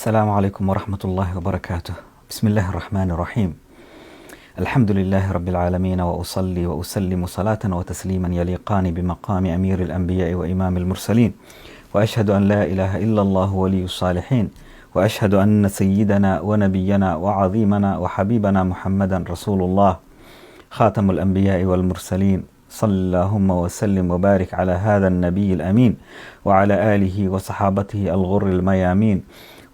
السلام عليكم ورحمة الله وبركاته. بسم الله الرحمن الرحيم. الحمد لله رب العالمين، وأصلي وأسلم صلاة وتسليما يليقان بمقام أمير الأنبياء وإمام المرسلين، وأشهد أن لا إله إلا الله ولي الصالحين، وأشهد أن سيدنا ونبينا وعظيمنا وحبيبنا محمدا رسول الله خاتم الأنبياء والمرسلين. صلى اللهم وسلم وبارك على هذا النبي الأمين وعلى آله وصحابته الغر الميامين،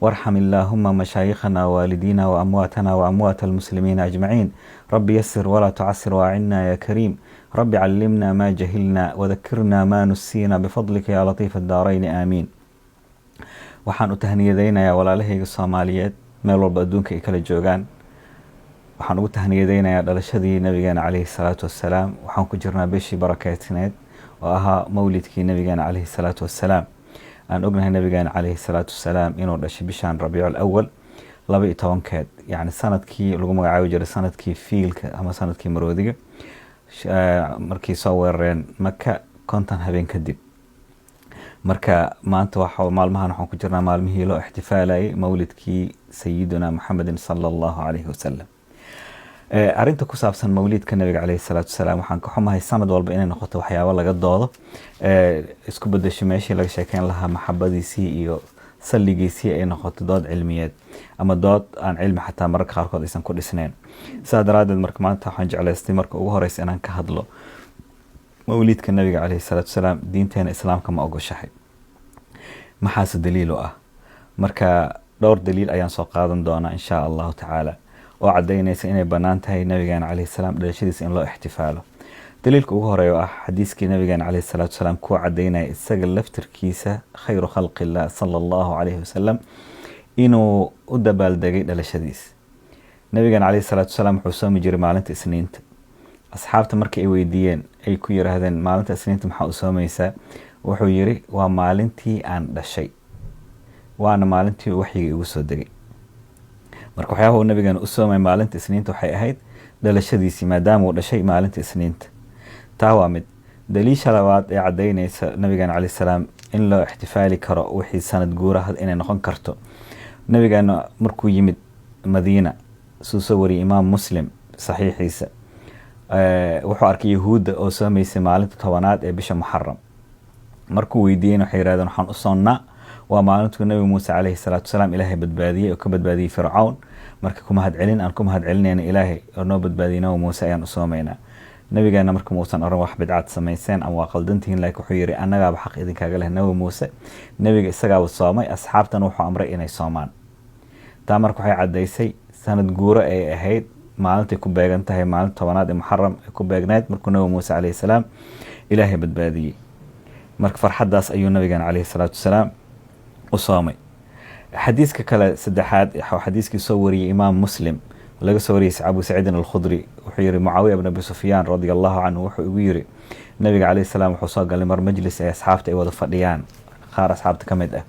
وارحم اللهم مشايخنا ووالدينا وأمواتنا وأموات المسلمين أجمعين. رب يسر ولا تعسر وأعنا يا كريم. رب علمنا ما جهلنا وذكرنا ما نسينا بفضلك يا لطيف الدارين، آمين. Waxaan u tahniyadeynayaa walaalahayga Soomaaliyeed meel walba adduunka ay kala joogaan. Waxaan ugu tahniyadeynayaa dhalashadii Nabigeena caleyhi salaatu wassalaam. Waxaan ku jirnaa bishii barakeytneed oo ahaa mawlidkii Nabigeena caleyhi salaatu wassalaam. Aan ognahay Nabigeena caleyhi salaatu wassalaam inuu dhashay bishan Rabiicu Awal 12-keed, yacni sanadkii lagu magacaabi jiray sanadkii fiilka ama sanadkii maroodiga, markii soo weerareen Maka 50 habeen kadib. Marka maanta waxa maalmahan waxaan ku jirnaa maalmihii loo ixtifaalayay mawlidkii Sayidina Muxamedin sala Allahu calayhi wasalam. Arrinta ku saabsan mawlidka Nabiga caleyhi salaatu wasalaam, waxaan ka xumahay sanad walba inay noqoto waxyaabo laga doodo, isku bedesho meeshii laga sheekeyn lahaa maxabadiisii iyo salligiisii, ay noqoto dood cilmiyeed ama dood aan cilmi xataa mararka qaarkood aysan ku dhisnayn. Sidaa daraaddeed marka maanta waxaan jeclaystay marka ugu horeysa inaan ka hadlo mawlidka Nabiga caleyhi salaatu wasalaam. Diinteena Islaamka ma ogoshahay? Maxaase daliil u ah? Marka dhowr daliil ayaan soo qaadan doonaa insha Allahu tacaala oo cadaynaysa inay bannaan tahay Nabigeena caleyhi salaam dhalashadiisa in loo ixtifaalo. Daliilka ugu horeeya oo ah xadiiskii Nabigeena caleyhi salaatu wasalaam kuwa cadaynaya isaga laftirkiisa, khayru khalqillah sala Allahu calayhi wasalam, inuu u dabaaldegay dhalashadiisa. Nabigeena caleyhi salaatu wasalaam wuxuu soomi jiray maalinta Isniinta. Asxaabta markii ay weydiiyeen, ay ku yiraahdeen, "Maalinta Isniinta maxaa u soomaysaa?" wuxuu yiri, "Waa maalintii aan dhashay, waana maalintii waxyiga igu soo degay." Marka waxyaabaha uu Nabigeena u soomay maalinta Isniinta waxay ahayd dhalashadiisii, maadaama uu dhashay maalinta Isniinta. Taa waa mid. Daliisha labaad ee cadaynaysa Nabigeena caleyhi salaam in loo ixtifaali karo wixii sanad guuraha inay noqon karto, Nabigeena markuu yimid Madiina, suu soo wariyay Imaam Muslim saxiixiisa, wuxuu arkay Yahuudda oo soomaysay maalinta 10aad ee bisha Muxaram. Markuu weydiiyeyna waxay yirahdeen, "Waxaan u soonnaa waa maalintuu Nabi Muuse caleyhi salaatu wasalaam Ilaahay badbaadiyey oo ka badbaadiyey Fircawn. Marka ku mahadcelin aan ku mahadcelinayna Ilaahay oo noo badbaadiyey Nabi Muuse ayaan u soomaynaa." Nabigeena marka muusan oran, "Wax bidcaad samayseen" ama "Waa qaldantihiin," laakiin wuxuu yiri, "Annagaaba xaq idinkaaga leh Nabi Muuse. Nabiga isagaaba soomay, asxaabtana wuxuu amray inay soomaan." Taa marka waxay caddaysay sanad guuro ay ahayd maalintay ku beegan tahay maalinta 10aad ee Muxaram ay ku beegnayd markuu Nabi Muuse caleyhi salaam Ilaahay badbaadiyey. Marka farxaddaas ayuu Nabigeena caleyhi salaatu wasalaam u soomay. Xadiiska kale saddexaad, xadiiskii soo wariyey Imaam Muslim, laga soo wariyey Abu Saciidin Alkhudri, wuxuu yihi, Mucaawiya bn Abi Sufyaan radia Allahu canhu wuxuu igu yiri, Nabiga caleyhi salaam wuxuu soo galay mar majlis ay asxaabta ay wada fadhiyaan, qaar asxaabta ka mid ah.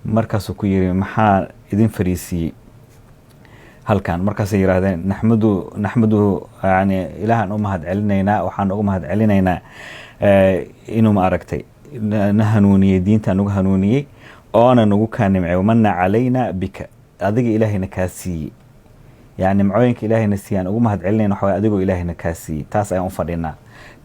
Markaasuu ku yiri, "Maxaa idin fariisiiyey halkan?" Markaasay yiraahdeen, "Naxmadu naxmadu," yani Ilaahan u mahad celinaynaa, waxaan ugu mahad celinaynaa inuu, ma aragtay, na hanuuniyey, diinta nagu hanuuniyey oona nagu kaa nimcay, wamana calayna bika, adiga Ilaahayna kaa siiyey. Yani nimcooyinka Ilaahayna siiyey aan ugu mahad celinayna waxa waye adigoo Ilaahayna kaa siiyey, taas ayaan u fadhinaa.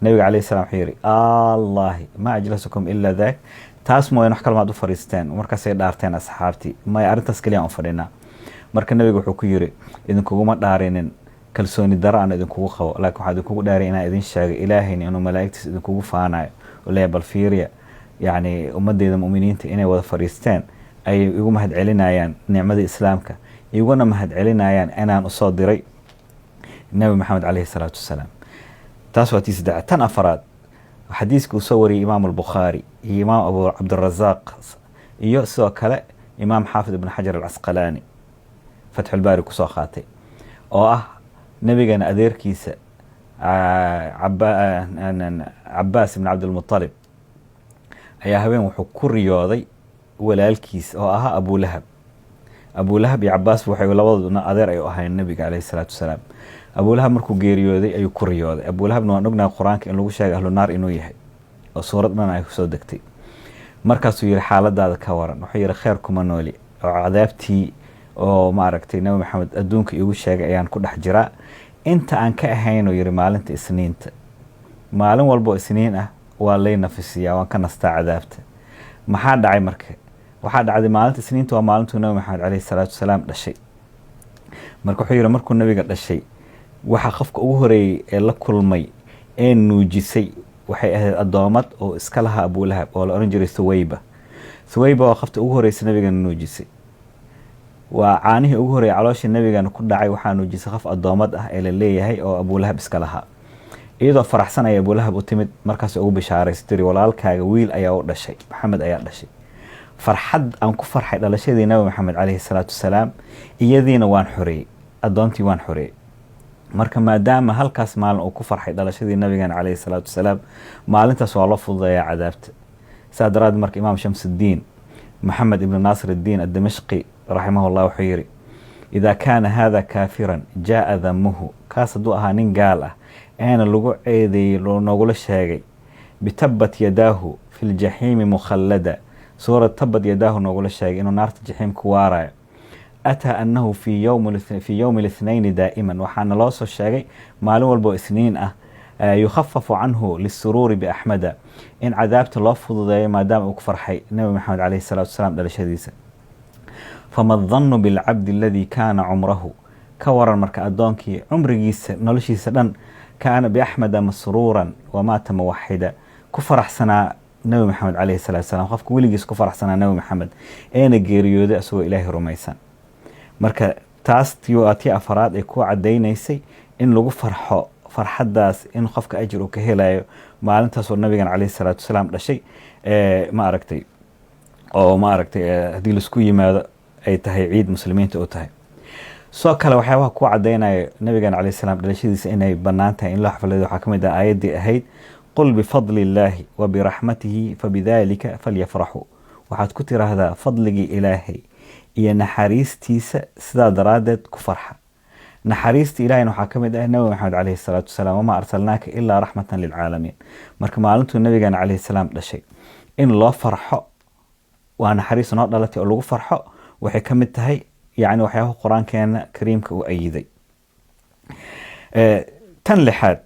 Nabiga calayhi salaam wuxuu yidhi, "Allahi ma ajlasukum ila daak," taas mooyaan wax kalmaad u fadhiisteen? Markaasay dhaarteen asxaabtii, "Maya, arrintaas keliya aan u fadhinaa." Marka Nabiga wuxuu ku yiri, "Idinkuguma dhaarinin kalsooni daro aan idinkugu qabo, laakiin waxaa idinkugu dhaaray inaan idin sheegay Ilaahayna inuu malaa'igtiisa idinkugu faanayo oo leeyahay, bal fiiriya, yacni ummadeyda mu'miniinta inay wada fadhiisteen ayay igu mahad celinayaan nicmadii Islaamka, iguna mahad celinayaan inaan usoo diray Nabi Maxamed caleyhi salaatu wasalaam." Taas waa tii saddexaad. Tan afaraad, xadiiska uu soo wariyey Imaam Albukhaari iyo Imaam Abu Cabdirazaaq iyo sidoo kale Imaam Xaafid Ibn Xajar Alcasqalaani Fatxulbaari kusoo qaatay, oo ah Nabigana adeerkiisa Cabaas ibn Cabdilmutalib ayaa habeen wuxuu ku riyooday walaalkiis oo ahaa Abulahab. Abulahab iyo Cabaas waxay labadooduna adeer ay u ahayn Nabiga caleyhi salaatu wasalaam. Abulahab markuu geeriyooday ayuu ku riyooday. Abulahabna waan ognahay Qur-aanka in lagu sheegay ahlu naar inuu yahay oo suurad dhan ay kusoo degtay. Markaasuu yihi, "Xaaladaada ka waran?" Wuxuu yihi, "Kheer kuma nooli." Oo cadaabtii oo maaragtay Nabi Maxamed adduunka iigu sheegay ayaan ku dhex jiraa, inta aan ka ahaynuu yidhi maalinta Isniinta. Maalin walbo Isniin ah waa lay nafisiyaa, waan ka nastaa cadaabta. Maxaa dhacay marka? Waxaa dhacday maalinta Isniinta waa maalintuu Nabi Maxamed caleyhi salaatu wasalaam dhashay. Marka wuxuu yidhi, markuu Nabiga dhashay, waxa qofka ugu horeeyey ee la kulmay ee nuujisay waxay ahayd addoomad oo iska lahaa Abulahab oo la oran jiray Thuwayba. Thuwayba waa qofta ugu horeysa Nabigana nuujisay. Waa caanihii ugu horreeyay caloosha Nabigana ku dhacay. Waxaa nuujisay qof addoomad ah ee la leeyahay oo Abulahab iska lahaa. Iyadoo faraxsan ayay Abulahab u timid, markaas ugu bishaaraysay, tiri: "Walaalkaaga wiil ayaa u dhashay, Maxamed ayaa dhashay. Farxad aan ku farxay dhalashadii Nabi Maxamed caleyhi salaatu wasalaam, iyadiina waan xoreeyey, addoontii waan xoreeyey." Marka maadaama halkaas maalin uu ku farxay dhalashadii Nabigeena caleyhi salaatu wasalaam, maalintaas waa loo fududeeyaa cadaabta. Saa daraaddeed marka Imaam Shamsudiin Maxamed ibn Naasir iddiin Addimashqi raximahullah wuxuu yidhi: "Idaa kaana hada kaafiran jaaa damuhu," kaas hadduu ahaa nin gaal ah eena lagu ceedeeyey, noogula sheegay "bitabat yadaahu fi ljaxiimi mukhallada", suurad Tabad Yadaahu noogula sheegay inuu naarta jaxiim ku waarayo, ataa annahu fi yowmi lithnayni daa'iman, waxaana loo soo sheegay maalin walbo Isniin ah, yukhafafu canhu lisuruuri biaxmeda, in cadaabta loo fududeeyo maadaama uu ku farxay Nabi Maxamed caleyhi salaatu wasalaam dhalashadiisa. "Fama dannu bilcabdi aladii kaana cumrahu," ka waran marka addoonkii cumrigiisa, noloshiisa dhan, "kaana biaxmeda masruuran wamaata muwaxida," ku faraxsanaa Nabi Maxamed caleyhi salatu wasalaam, qofka weligiis ku faraxsanaa Nabi Maxamed eena geeriyooday isagoo Ilaahay rumaysan. Marka taas waa tii afaraad ee ku cadaynaysay in lagu farxo, farxaddaas in qofka ajir uu ka helayo maalintaasoo nabigan caleyhi salaatu wasalaam dhashay, ma aragtay, oo ma aragtay haddii laisku yimaado ay tahay ciid muslimiinta u tahay. Sidoo kale waxyaabaha ku cadaynayo nabigan caleyhi salaam dhalashadiisa inay bannaan tahay in loo xafladeeyo waxaa ka mid ah aayaddii ahayd: "Qul bifadli illaahi wa biraxmatihi fabidaalika falyafraxuu." Waxaad ku tiraahdaa fadligii Ilaahay iyo naxariistiisa sidaa daraaddeed ku farxa. Naxariista Ilahayna waxaa ka mid ah Nabi Maxamed caleyhi salaatu wasalaam: "Wamaa arsalnaaka ilaa raxmatan lilcaalamiin." Marka maalintuu nabigeena caleyhi salaam dhashay in loo farxo, waa naxariis noo dhalatay oo lagu farxo, waxay ka mid tahay yacni waxyaabaha Qur-aankeena kariimka uu ayiday. Tan lixaad,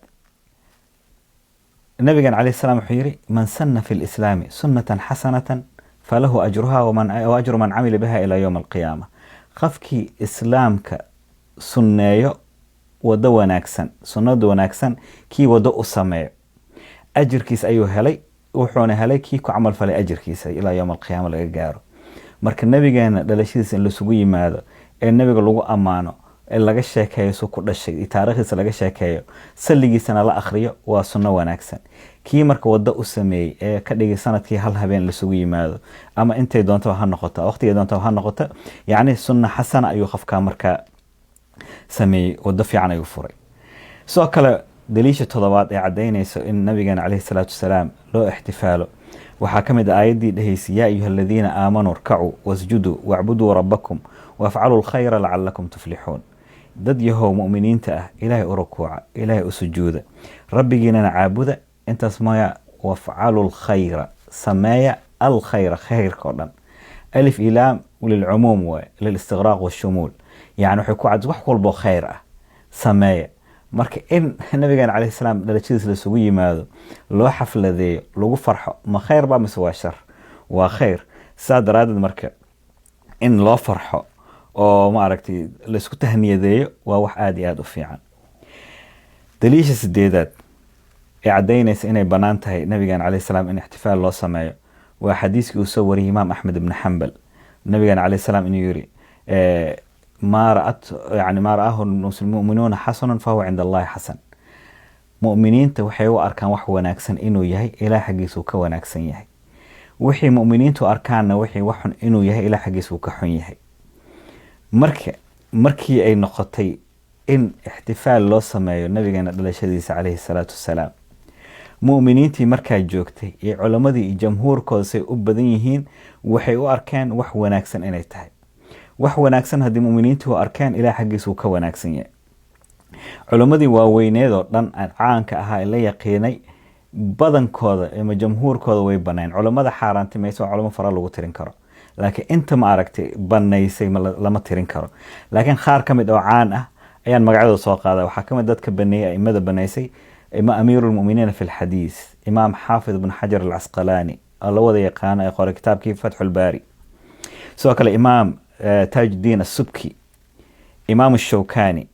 nabigan caleyhi salaam wuxuu yidhi: "Man sanna fi lislaami sunnatan xasanatan falahu ajruha wa ajru man camila biha ilaa yowm alqiyaama." Qofkii islaamka sunneeyo wado wanaagsan, sunnada wanaagsan kii wado u sameeyo, ajirkiis ayuu helay, wuxuuna helay kii ku camal falay ajirkiisa ilaa yowm alqiyaama laga gaaro. Marka nabigeena dhalashadiisa in lasugu yimaado ee nabiga lagu ammaano ee laga sheekeeyo su ku dhashay iyo taariikhdiisa laga sheekeeyo, salligiisana la akhriyo, waa sunno wanaagsan. Kii marka waddo u sameeyey ee ka dhigay sanadkii hal habeen lasugu yimaado, ama intay doontaba ha noqoto, waqtigay doontaba ha noqoto, yacni sunno xasana ayuu qofkaa markaa sameeyey, waddo fiican ayuu furay. Sidoo kale daliisha toddobaad ee caddaynayso in nabigeena caleyhi salaatu wasalaam loo ixtifaalo waxaa ka mid ah aayaddii dhehaysay: "Yaa ayuha aladiina aamanuu irkacuu wasjuduu wacbuduu rabbakum wafcaluu alkhayra lacalakum tuflixuun." Dad yahow mu'miniinta ah, Ilaahay u rukuuca, Ilaahay u sujuuda, Rabbigiinana caabuda. Intaas maya, "wafcalu lkhayra", sameeya alkhayra, khayrka oo dhan. Alif ilaam lilcumuum waay, lilistiqraaq washumuul, yani waxay ku cad wax walboo khayr ah sameeya. Marka in nabigeena caleyhi salaam dhalashadiisa lasugu yimaado, loo xafladeeyo, lagu farxo, ma khayr ba mise waa shar? Waa khayr. Sidaa daraaddeed marka in loo farxo oo ma aragtay laisku tahniyadeeyo waa wax aada iyo aada u fiican. Daliisha sideedaad ee caddaynaysa inay bannaan tahay nabigeena caleyhi salaam in ixtifaal loo sameeyo waa xadiiskii uu soo wariyey Imaam Axmed ibni Xambal, nabigeena caleyhi salaam inuu yiri: "Maa ra'at, yani maa ra'aahu mu'minuuna xasanan fahuwa cinda Allahi xasan." Mu'miniinta waxay u arkaan wax wanaagsan inuu yahay, Ilaah xaggiisa uu ka wanaagsan yahay. Wixii mu'miniintu arkaanna wixii wax xun inuu yahay, Ilaah xaggiisa uu ka xun yahay. Marka markii ay noqotay in ixtifaal loo sameeyo nabigeena dhalashadiisa caleyhi salaatu wasalaam, mu'miniintii markaa joogtay iyo culammadii iyo jamhuurkooda say u badan yihiin waxay u arkeen wax wanaagsan inay tahay. Wax wanaagsan haddii mu'miniintu u arkeen, Ilaah xaggiisa uu ka wanaagsan yahay. Culammadii waaweyneed oo dhan caanka ahaa ee la yaqiinay badankooda ama jamhuurkooda way baneen. Culammada xaaraantimaysa waa culamo fara lagu tirin karo. Laakiin inta, ma aragtay, banaysay lama tirin karo. Laakiin qaar ka mid oo caan ah ayaan magacyadooda soo qaada. Waxaa ka mid dadka baneeyey, aimada banaysay, ima amiiru lmuminiina fi lxadiis, Imaam Xaafid ibn Xajar Alcasqalaani, oo la wada yaqaano, ee qoray kitaabkii Fatxulbaari. Sidoo kale Imaam Taajuddiin Asubki, Imaam Ashawkani,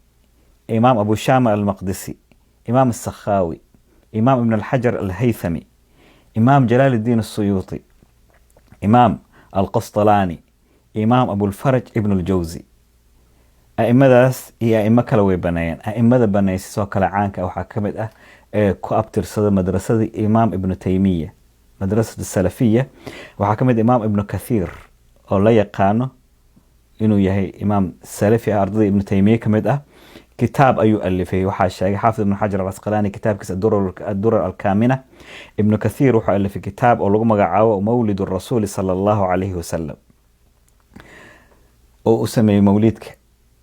Imaam Abu Shama Almaqdisi, Imaam Asakhaawi, Imaam Ibn Alxajar Alhaythami, Imaam Jalaal الdiin Asuyuuti, Imaam Alqasطalaani, Imaam Abulfaraj Ibn Aljawsi. Aimadaas iyo aimo kale way baneeyeen. Aimada baneysay sidoo kale caanka waxaa ka mid ah ee ku abtirsada madrasada Imaam Ibnu Taymiya, madrasada salafiya, waxaa ka mid Imaam Ibnu Kathiir, oo la yaqaano inuu yahay imaam salafi ah, ardada Ibnu Taymiye ka mid ah. Kitaab ayuu alifay. Waxaa sheegay Xaafid Ibnu Xajar Alcasqalaani kitaabkiisa Adurar Alkaamina. Ibnu Kathiir wuxuu alifay kitaab oo lagu magacaabo Mawlid Rasuuli sala Allahu calayhi wasalam, oo u sameeyey mawliidka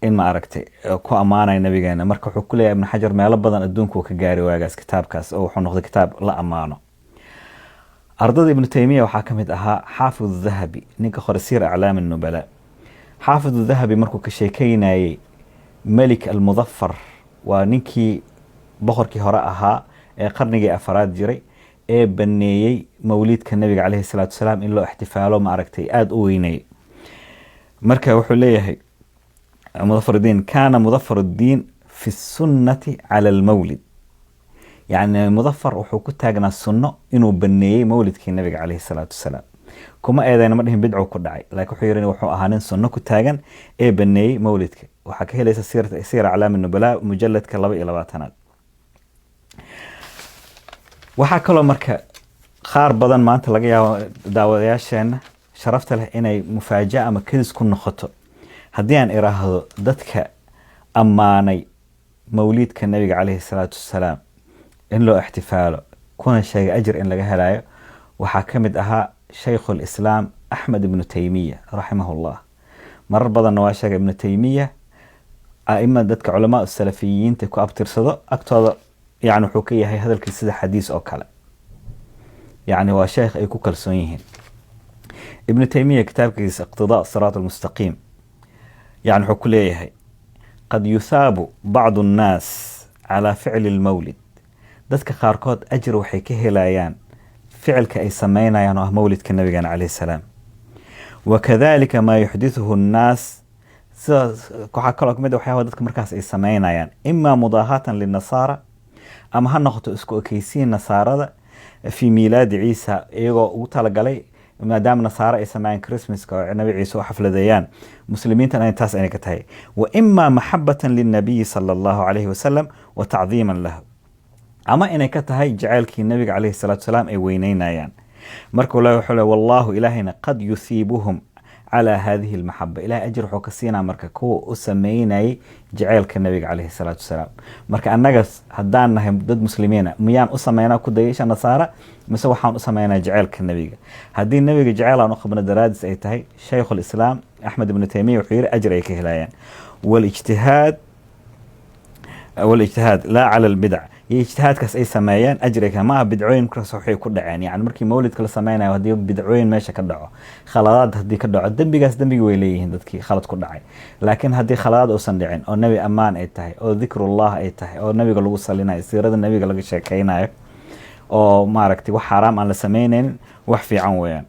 in, ma aragtay, ku ammaanaya nabigeena. Marka wuxuu ku leeyahay Ibnu Xajar, meelo badan adduunku ka gaaray waagaas kitaabkaas, oo wuxuu noqday kitaab la ammaano. Ardada Ibnu Taymiya waxaa ka mid ahaa Xaafid Dahabi, ninka qore Siir Aclaam Annubala. Xaafid Dahabi markuu ka sheekeynayey Melik Almudafar, waa ninkii boqorkii hore ahaa ee qarnigii afaraad jiray ee baneeyey mawliidka nabiga caleyhi salaatu wasalaam in loo ixtifaalo, ma aragtay, aada u weynayey. Marka wuxuu leeyahay Mudafaruddiin: kaana Mudafaruddiin fi sunnati cala almawlid. Yacni Mudafar wuxuu ku taagnaa sunno inuu baneeyey mawlidkii nabiga caleyhi salaatu wasalaam. Kuma eedeyna, ma dhihin bidcuu ku dhacay, laakiin wuxuu yiri wuxuu ahaa nin sunno ku taagan ee baneeyey mawlidka. Waxaa ka helaysa Siir Aclaam Nubala, mujaladka 22aad. Waxaa kaloo marka qaar badan maanta laga yaabo daawadayaasheena sharafta leh inay mufaaja'a ama kadis ku noqoto haddii aan iraahdo dadka ammaanay mawliidka nabiga caleyhi salaatu wasalaam in loo ixtifaalo, kuna sheegay ajir in laga helayo, waxaa ka mid ahaa Shaykhu Lislaam Axmed Ibnu Taymiya raximahullah. Marar badanna waa sheegay Ibnu Taymiya aima dadka culamaa salafiyiinta ku abtirsado agtooda, yani wuxuu ka yahay hadalkiis sida xadiis oo kale, yani waa sheekh ay ku kalsoon yihiin. Ibnu Taymiya kitaabkiisa Iqtidaa Siraat Almustaqiim, yani wuxuu ku leeyahay: qad yuthaabu bacdu annaas calaa ficli lmawlid. Dadka qaarkood ajir waxay ka helayaan ficilka ay sameynayaan oo ah mawlidka nabigeena caleyhi salaam. Wakadalika maa yuxdithuhu annaas. Sidaas waxaa kaloo kamid ah waxyaaba dadka markaas ay sameynayaan, imaa mudaahaatan linasaara, ama ha noqoto isku ekeysiin nasaarada, fi miilaadi Ciisa, iyagoo ugu talagalay maadaama nasaaro ay sameeyaan Christmaska oo Nabi Ciise u xafladeeyaan, muslimiintan ay taas inay ka tahay, wa imaa maxabatan lilnabiyi sala Allahu calayhi wasalam wa tacdiiman lahu, ama inay ka tahay jaceylkii nabiga caleyhi salaatu wasalaam ay weyneynayaan. Marka wuxuu le: wallahu, ilaahayna, qad yusiibuhum calaa hadihi almaxaba. Ilahay ajir wuxuu ka siinaa marka kuwa u sameynayay jaceylka nabiga caleyhi salaatu wasalaam. Marka annaga haddaan nahay dad muslimiina, miyaan u sameynaa ku dayasha nasaara, mise waxaan u sameynaa jaceylka nebiga? Haddii nebiga jaceyl aan u qabno daraadis ay tahay, Shaykhulislaam Axmed Ibnu Taymiya wuxuu yihi ajir ay ka helayaan. Walijtihaad laa cala albidac, iyo ijtihaadkaas ay sameeyeen ajriga ma aha bidcooyin markaas waxay ku dhaceen. Yani markii mawlidka la sameynayo, haddii bidcooyin meesha ka dhaco, khaladaad haddii ka dhaco, dembigaas dembigi way leeyihiin dadkii khalad ku dhacay. Laakiin haddii khaladaad uusan dhicin, oo nebi ammaan ay tahay, oo dikrullah ay tahay, oo nebiga lagu salinayo, siirada nebiga laga sheekeynayo, oo maaragtay wax xaaraam aan la sameyneynin, wax fiican weeyaan.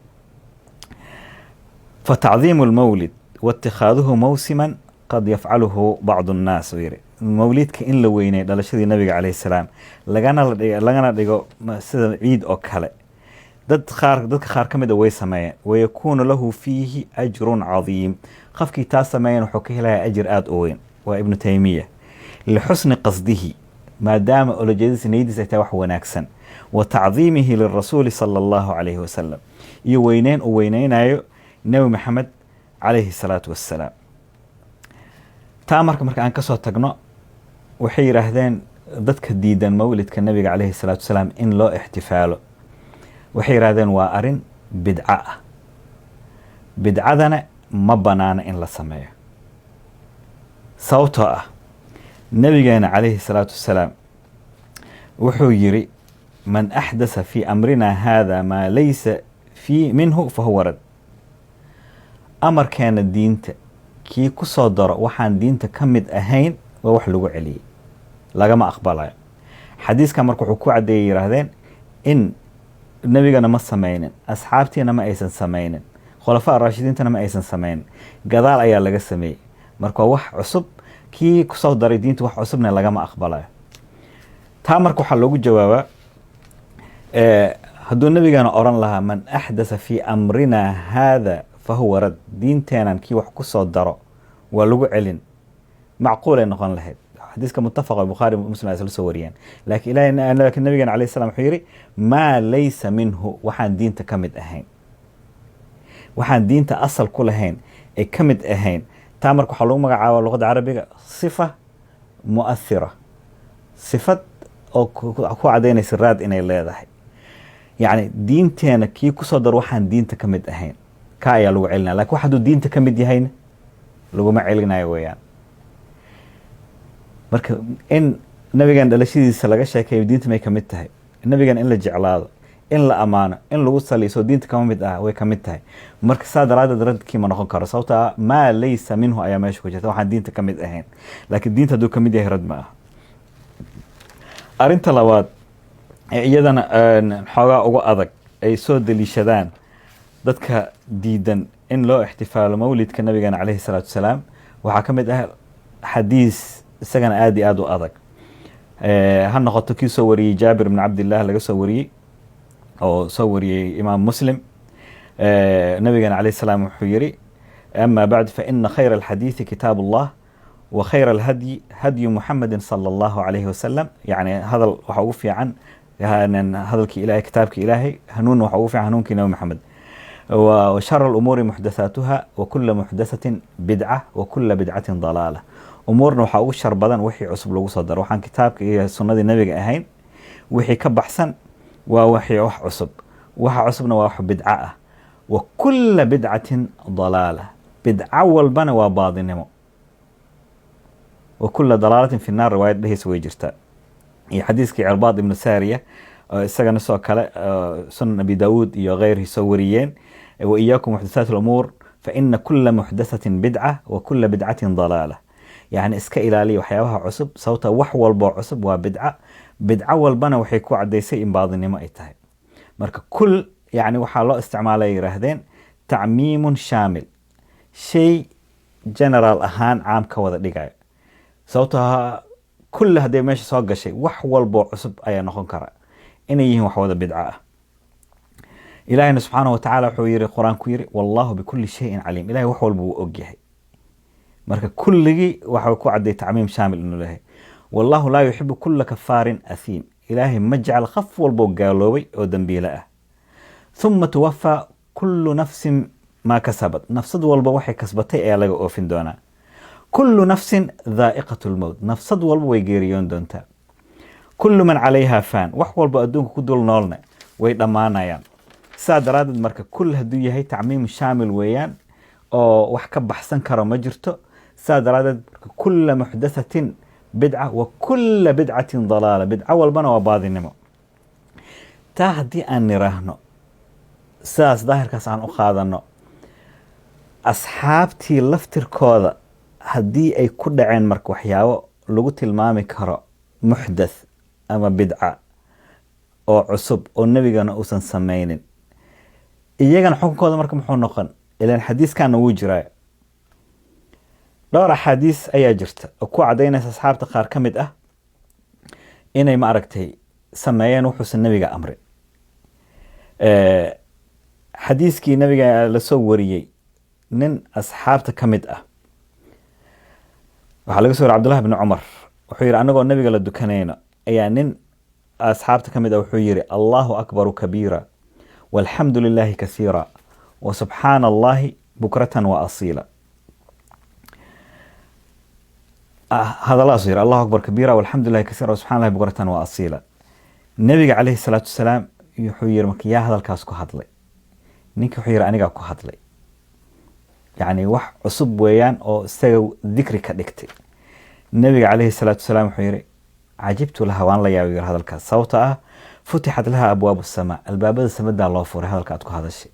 Fatacdiimu lmawlid waitikaaduhu mawsiman qad yafcaluhu bacdu nnaas, uu yiri, mawlidka in la weynay, dhalashadii nabiga caleyhi salaam, lagana dhigo sida ciid oo kale, dad qaar, dadka qaar ka mid a way sameeyeen. Wayakuunu lahu fiihi ajrun cadiim. Qofkii taa sameeyan wuxuu ka helayaa ajir aada u weyn. Waa Ibnu Taymiya. Lixusni qasdihi, maadaama ulajeedadiisa, niyadiisa ay tahay wax wanaagsan, wa tacdiimihi lirasuuli sala Allahu calayhi wasalam, iyo weyneyn uu weyneynayo Nebi Maxamed calayhi salaatu wassalaam. Taa marka aan kasoo tagno, waxay yidhaahdeen dadka diidan mawlidka nabiga caleyhi salaatu wasalaam in loo ixtifaalo, waxay yidhahdeen waa arrin bidco ah, bidcadana ma banaana in la sameeyo, sababtoo ah nabigeena calayhi salaatu wasalaam wuxuu yiri: man axdasa fi amrina hada maa laysa fi minhu fahuwa rad. Amarkeena diinta kii ku soo daro waxaan diinta ka mid ahayn waa wax lagu celiyey, lagama aqbalayo. Xadiiskan marka wuxuu ku caddeeyay, yidhaahdeen, in nebigana ma sameynin, asxaabtiina ma aysan sameynin, khulafaa raashidiintana ma aysan sameynin, gadaal ayaa laga sameeyey. Marka waa wax cusub, kii kusoo daray diinta wax cusubna lagama aqbalayo. Taa marka waxaa loogu jawaabaa, hadduu nebigana oran lahaa "Man axdatha fii amrina haada fa huwa rad", diinteenan kii wax kusoo daro waa lagu celin, macquulay noqon lahayd. Xadiiska muttafaqa, Bukhaari, Muslim ay isla soo wariyeen. Laakiin ilahi, laakiin nabigeena alayhi salam wuxuu yidhi "maa laysa minhu", waxaan diinta ka mid ahayn, waxaan diinta asal ku lahayn ay ka mid ahayn. Taa marka waxaa lagu magacaaba luqadda Carabiga sifa mu'athira, sifad oo ku cadaynaysa raad inay leedahay. Yacni diinteena kii kusoo daro waxaan diinta ka mid ahayn, ka ayaa lagu celinaya. Lakin wax hadduu diinta ka mid yahayna laguma celinayo weeyaan. Marka in nabigan dhalashadiisa laga sheekeeyo diinta may ka mid tahay? Nabigan in la jeclaado, in la ammaano, in lagu saliyo diinta kama mid ah? Way ka mid tahay. Marka saa daraaddeed radkii ma noqon karo, sababta "maa laysa minhu" ayaa meesha ku jirta, waxaan diinta ka mid ahayn. Laakiin diinta hadduu ka mid yahay, rad ma aha. Arrinta labaad ee iyadana xoogaa uga adag ay soo daliishadaan dadka diidan in loo ixtifaalo mawlidka nabigeena caleyhi salaatu wasalaam waxaa ka mid ah xadiis isagana aada iyo aada u adag. Ha noqoto kii soo wariyey Jaabir bn Cabdillah laga soo wariyey oo soo wariyey Imaam Muslim. Nabigeena calayhi salaam wuxuu yiri: "Ama bacd, faina khayra alxadiidi kitaab Allah, wa khayra alhadyi hadyu Muxamedi sala Allahu calayhi wasalam." Yani hadal waxa ugu fiican hadalkii Ilahay, kitaabka Ilaahay. Hanuunna waxa ugu fiican hanuunkii Nabi Maxamed. "Wa shara alumuuri muxdathaatuha, wa kula muxdathatin bidca, wa kula bidcatin dalaala." Umuurna waxaa ugu shar badan wixii cusub lagu soo daro. Waxaan kitaabka iyo sunnadii nabiga ahayn wixii ka baxsan waa wixii wax cusub, waxa cusubna waa wax bidco ah. "Wa kula bidcatin dalaala", bidco walbana waa baadinimo. "Wa kula dalaalatin fi naar", riwaayad dhehaysa way jirtaa. Iyo xadiiskii Cirbaad ibnu Saariya oo isagana sidoo kale Sunan Abi Daawuud iyo keyrihii soo wariyeen: "Wa iyaakum muxdathaat alumuur, fa ina kula muxdathatin bidca, wa kula bidcatin dalaala." Yacni iska ilaaliya waxyaabaha cusub, sababta wax walboo cusub waa bidca, bidco walbana waxay ku caddaysay in baadinimo ay tahay. Marka kul yani waxaa loo isticmaalay, yidhaahdeen, tacmiimun shaamil, shay general ahaan caam ka wada dhigayo, sababtoo ah kulli hadday meesha soo gashay, wax walboo cusub ayaa noqon kara inay yihiin wax wada bidco ah. Ilaahina subxaanahu watacaala wuxuu yiri, Qur-aanku yiri: "Wallahu bikulli shayin caliim." Ilahay wax walba wuu og yahay. Marka kulligii waxa ku cadday tacmiim shaamil inuu leeyahay. "Wallahu laa yuxibu kulla kafaarin athiim." Ilaahay ma jecel qof walboo gaaloobay oo dembiile ah. "Thumma tuwafaa kullu nafsin maa kasabat", nafsad walba waxay kasbatay ayaa laga oofin doonaa. "Kullu nafsin dhaa'iqatu lmowt", nafsad walba way geeriyoon doontaa. "Kullu man calayha faan", wax walba adduunka ku dul noolna way dhammaanayaan. Sidaa daraaddeed marka kul hadduu yahay, tacmiim shaamil weeyaan oo wax ka baxsan karo ma jirto. Sidaa daraaddeed marka "kulla muxdathatin bidca wa kulla bidcatin dalaala", bidco walbana waa baadinimo. Taa haddii aan niraahno sidaas, daahirkaas aan u qaadano, asxaabtii laftirkooda haddii ay ku dhaceen marka waxyaabo lagu tilmaami karo muxdath ama bidca oo cusub oo nebigana uusan sameynin, iyagana xukunkooda marka muxuu noqon? Ilaan xadiiskana wuu jiraa. Dhowr axaadiis ayaa jirta oo ku cadaynaysa asxaabta qaar ka mid ah inay, ma aragtay, sameeyeen wuxuusan nebiga amrin. Xadiiskii nabiga lasoo wariyey, nin asxaabta ka mid ah, waxaa laga soo wariy Cabdullahi bni Cumar, wuxuu yidhi: "Anagoo nabiga la dukanayno ayaa nin asxaabta ka mid ah wuxuu yidhi: 'Allahu akbaru kabiira, walxamdu lilahi kasiira, wa subxaana Allahi bukratan wa asiila.'" Hadalladaasuu yidhi: "Allahu akbar kabiira, walxamdu lilahi kasiira, wa subxana Allahi bukratan wa asiila." Nabiga calayhi salaatu wasalaam wuxuu yidhi marka: "Yaa hadalkaas ku hadlay?" Ninka wuxuu yidhi: "Anigaa ku hadlay." Yacni wax cusub weeyaan oo isaga dikri ka dhigtay. Nabiga calayhi salaatu wasalaam wuxuu yidhi: "Cajibtu laha", waan la yaabay yiri hadalkaas, sababtoo ah "futixat laha abwaabu samaa", albaabada samadaa loo furay hadalka aad ku hadashay.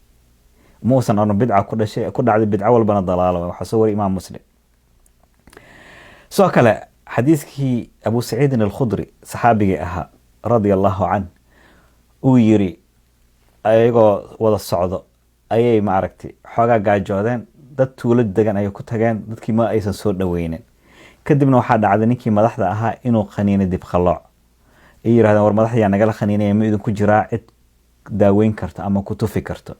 Muusan oran bidca ku dhashay ku dhacday, bidco walbana dalaalo. Waxaa soo wariy Imaam Muslim. Sidoo kale xadiiskii Abu Saciidin Alkhudri, saxaabigii ahaa, radia Allahu canh, uu yiri ayagoo wada socdo ayay, ma aragtay, xoogaa gaajoodeen. Dad tuulo degan ayay ku tageen. Dadkii ma aysan soo dhaweynin. Kadibna waxaa dhacday ninkii madaxda ahaa inuu khaniinay dibkhalooc. Ay yirahdeen, "War, madaxyaa nagala khaniinaya, ma idinku jiraa cid daaweyn karto ama ku tufi karto?"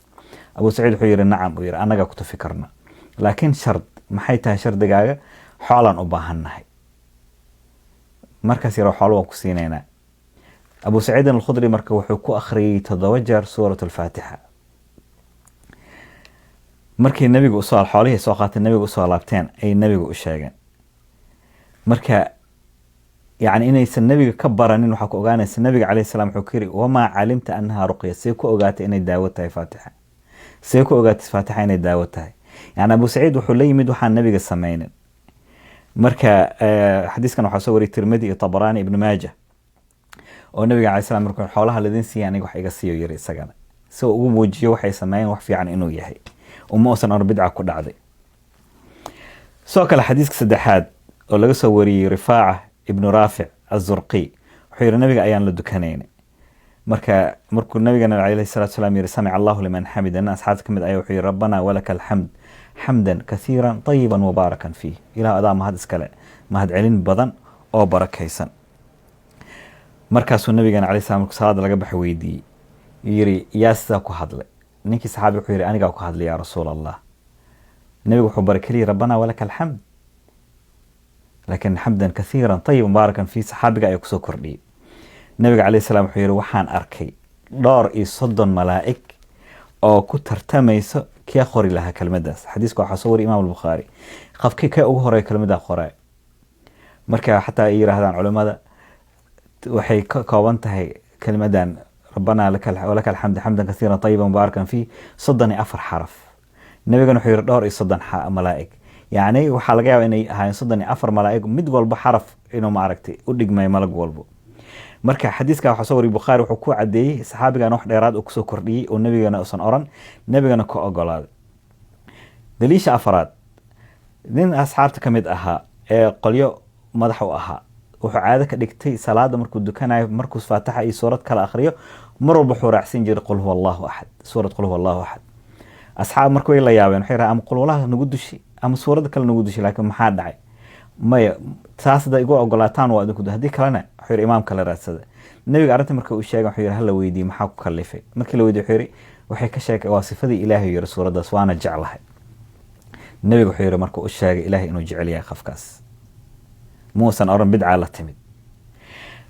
Abu Saciid wuxuu yidhi, "Nacam," uu yidhi, "annagaa ku tufi karna, laakiin shard." "Maxay tahay shardigaaga?" "Xoolaan u baahannahay." Markaas yaro, "Xoolo waan ku siinaynaa." Abu Saciidin Alkhudri marka wuxuu ku akhriyey 7 jeer Suurat Alfaatixa. Markii nabiga usoo xoolihii soo qaatay, nabiga usoo laabteen, ay nabiga u sheegeen. Marka yani inaysan nabiga ka baranin waxaa ku ogaanaysa, nabiga calayhi salaam wuxuu ku yiri, "Wamaa calimta annaha ruqya?" See ku ogaatay inay daawo tahay Faatixa? See ku ogaatay Faatixa inay daawo tahay? Yani Abu Saciid wuxuu la yimid waxaan nabiga sameynin. Marka xadiiskan waxaa soo wariyay Tirmidi iyo Tabarani, Ibnu Maaja, oo nabiga calayhi salaam markuu xoolaha lidin siiya, "Aniga wax iga siiyo," yiri isagana, si uu ugu muujiyo waxay sameeyeen wax fiican inuu yahay, uma uusan oran bidca ku dhacday. Sidoo kale xadiiska saddexaad oo laga soo wariyey Rifaaca Ibnu Raafic Azurqi, wuxuu yihi, nabiga ayaan la dukanaynay. Marka markuu nabigana calayhi salaatu salaam yiri "Samica Allahu liman xamida," nin asxaabta ka mid ayaa wuxuu yihi, "Rabbanaa walaka alxamd xamdan kathiiran tayiban mubaarakan fiih." Ilaah, adaa mahad iskale, mahad celin badan oo barakaysan. Markaasuu nabigana calayhi salam, markuu salaada laga baxa, weydiiyey, yiri, "Yaa sidaa ku hadlay?" Ninkii saxaabi wuxuu yihi, "Anigaa ku hadlay, yaa Rasuul Allah." Nabigu wuxuu baray keliya "Rabbanaa walaka alxamd," laakiin "xamdan kathiiran tayiban mubaarakan fiih" saxaabiga ayaa kusoo kordhiyey. Nabiga calayhi salaam wuxuu yihi, "Waxaan arkay dhowr iyo 30 malaa'ig oo ku tartamayso kee qori lahaa kelmaddaas." Xadiiska waxaa soo wariy Imaam Albukhaari. Qofkii kee ugu horeeya kelmaddaa qoray. Marka xataa ay yiraahdaan culimmada, waxay ka kooban tahay kelmaddan "Rabbanaa walaka alxamd xamdan kathiiran tayiban mubaarakan fiih" 34 xaraf. Nabigana wuxuu yihi dhowr iyo 30 malaa'ig. Yacni waxaa laga yaaba inay ahaayeen 34 malaa'ig, mid walba xaraf inuu, ma aragtay, u dhigmay malag walbo. Marka xadiiska waxaa soo wariyay Bukhaari. Wuxuu ku cadeeyey saxaabigana wax dheeraad uu kusoo kordhiyey oo nabigana uusan oran, nabigana ka ogolaaday. Daliisha afaraad, nin asxaabta ka mid ahaa ee qolyo madax u ahaa wuxuu caado ka dhigtay salaada markuu dukanayo, markuu Faatixa iyo suurad kala akhriyo, mar walba wuxuu raacsin jiray "Qul huwa Allahu axad," suurad "Qul huwa Allahu axad." Asxaab marka way la yaabeen. Waxay rahaan, "Ama qulwalaha nagu dushi ama suurada kale nagu dushi, laakiin maxaa dhacay?" "Maya, taas hadda igu ogolaataan waa idinku, haddii kalena," wuxuu yidhi, "imaamka la raadsada." Nabiga arrinta marka uu sheegay, wuxuu yidhi, "Hala weydiiye maxaa ku kalifay." Markii la weydiiye, wuxuu yidhi, "Waxay ka sheegay waa sifadii Ilaahay," yidhi, "suuraddaas, waana jeclahay." Nabiga wuxuu yidhi, markuu u sheegay Ilaahay inuu jecel yahay qofkaas, muusan oran bidcaa la timid.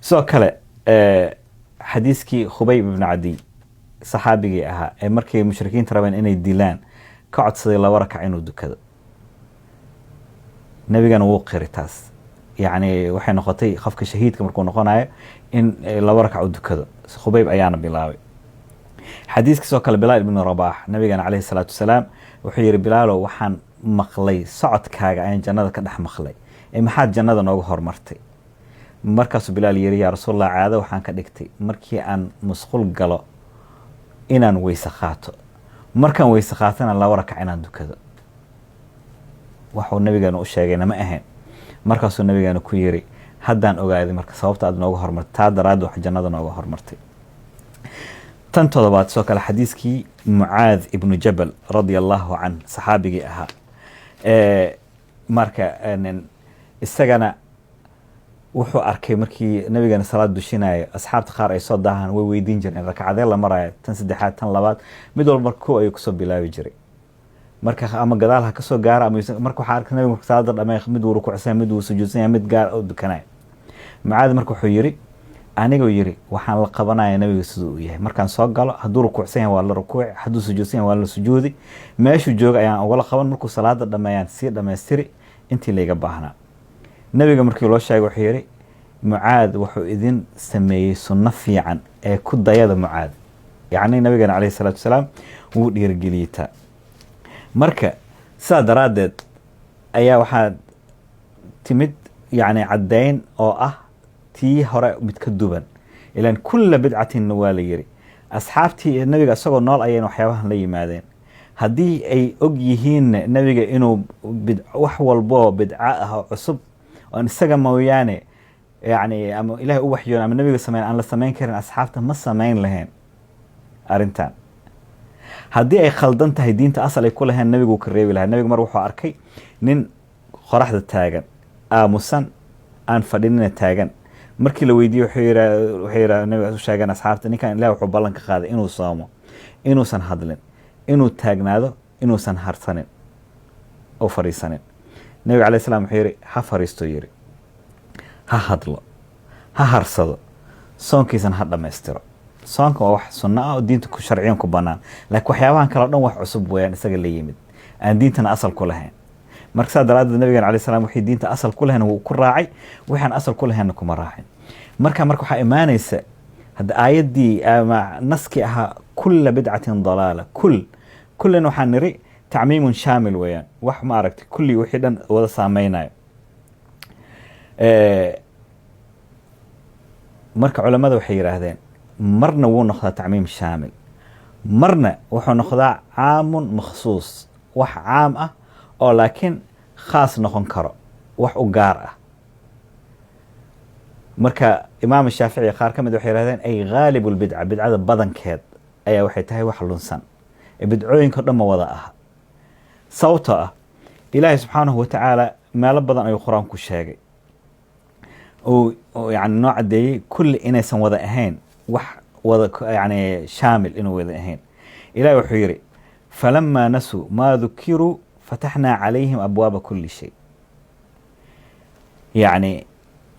Sidoo kale xadiiskii Khubayb ibnu Cadiy, saxaabigii ahaa ee markay mushrikiinta rabeen inay dilaan ka codsaday 2 rakac inuu dukado, nabigana wuu qiri taas. Yacni waxay noqotay qofka shahiidka markuu noqonayo in 2 rakac u dukado. Khubayb ayaana bilaabay. Xadiiska sidoo kale Bilaal ibnu Rabax, nabigana calayhi salaatu wasalaam wuxuu yihi, "Bilaalow, waxaan maqlay socodkaaga ayaan jannada ka dhex maqlay, ee maxaad jannada nooga hormartay?" Markaasuu Bilaal yiri, "Yaa Rasuulallah, caado waxaan ka dhigtay markii aan musqul galo inaan weyse qaato, markaan weyse qaatana 2 rakac inaan dukado." Waxuu nabigeena u sheegayna ma ahayn. Markaasuu nabigeena ku yiri, "Haddaan ogaaday marka sababta aad nooga hormartay, taa daraaddi wax jannada nooga hormartay." Tan toddobaad, sidoo kale xadiiskii Mucaad ibnu Jabal radia Allahu canh, saxaabigii ahaa, marka isagana wuxuu arkay markii nabigana salaad dushinayo, asxaabta qaar ay soo daahaan, way weydiin jireen rakcadee la maraayo, tan saddexaad, tan labaad. Mid walba marka kow ayuu kusoo bilaabi jiray. Marka ama gadaal ha kasoo gaara ama marka waxaa arkay nabiga marka salaada dhamay, mid wuu rukuucsan, mid wuu sujuudsan yahay, mid gaar oo dukanaya. Mucaad marka wuxuu yiri, aniguu yiri, "Waxaan la qabanaya nabiga siduu uu yahay. Markaan soo galo, hadduu rukuucsan yahay waa la rukuuci, hadduu sujuudsan yahay waa la sujuudi. Meeshuu jooga ayaan ugala qaban. Markuu salaada dhameeyaan sii dhammaystiri intii layga baahnaa." Nabiga markii loo sheegay, wuxuu yidhi, "Mucaad wuxuu idin sameeyey sunno fiican ee ku dayada Mucaad." Yacni nabigana calayhi salaatu wasalaam wuu dhiirigeliyey taa. Marka sidaa daraaddeed ayaa waxaa timid yacni caddayn oo ah tii hore mid ka duwan, ilan kulla bidcatin waa la yiri. Asxaabtii nabiga isagoo nool ayayna waxyaabahan la yimaadeen. Haddii ay og yihiin nebiga inuu wax walboo bidco ah oo cusub oon isaga mooyaane, yani, ama Ilahay u waxyoon ama nebiga sameyn, aan la samayn karin, asxaabta ma samayn lahayn arrintan. Haddii ay khaldan tahay, diinta asal ay ku lahayn, nebigu ka reebi lahaa. Nebigu mar wuxuu arkay nin qoraxda taagan, aamusan, aan fadhinina, taagan. Markii la weydiiyey, wuxuu yidhaa nabiga u sheegeen asxaabta, ninkan Ilahi wuxuu ballan ka qaaday inuu soomo, inuusan hadlin, inuu taagnaado, inuusan harsanin oo fadhiisanin. Nabiga alayh salam wuxuu yidhi, ha fariisto, yidhi, ha hadlo, ha harsado, soonkiisana ha dhammaystiro. Soonka waa wax sunno ah oo diinta ku sharciyan ku bannaan, laakiin waxyaabahan kale o dhan wax cusub weeyaan, isaga la yimid, aan diintana asal ku lahayn. Marka saa daraaddeed nabigan alayh salam wixii diinta asal ku lahayn wuu ku raacay, waxaan asal ku lahaynna kuma raacin. Marka waxaa imaanaysa hadda aayaddii ama naskii ahaa كل بدعة ضلالة. Kullin waxaan niri tacmiimun shaamil weeyaan, wax ma aragtay kulli wixii dhan wada saameynayo. Marka culammada waxay yidhaahdeen, marna wuu noqdaa tacmiim shaamil, marna wuxuu noqdaa caamun makhsuus, wax caam ah oo laakiin khaas noqon karo, wax u gaar ah. Marka Imaam Shaafici qaar ka mid waxay yihahdeen, ay غالب البدعة, bidcada badankeed ayaa waxay tahay wax lunsan, ee bidcooyinka o dhan ma wada aha. Sababtoo ah Ilaahay subxaanahu watacaala meelo badan ayuu Qur-aanku sheegay uu yani noo caddeeyey kulli inaysan wada ahayn wax wada, yani, shaamil inuu wada ahayn. Ilahi wuxuu yidhi: فلما نسوا ما ذكروا فتحنا عليهم أبواب كل شيء. Yacni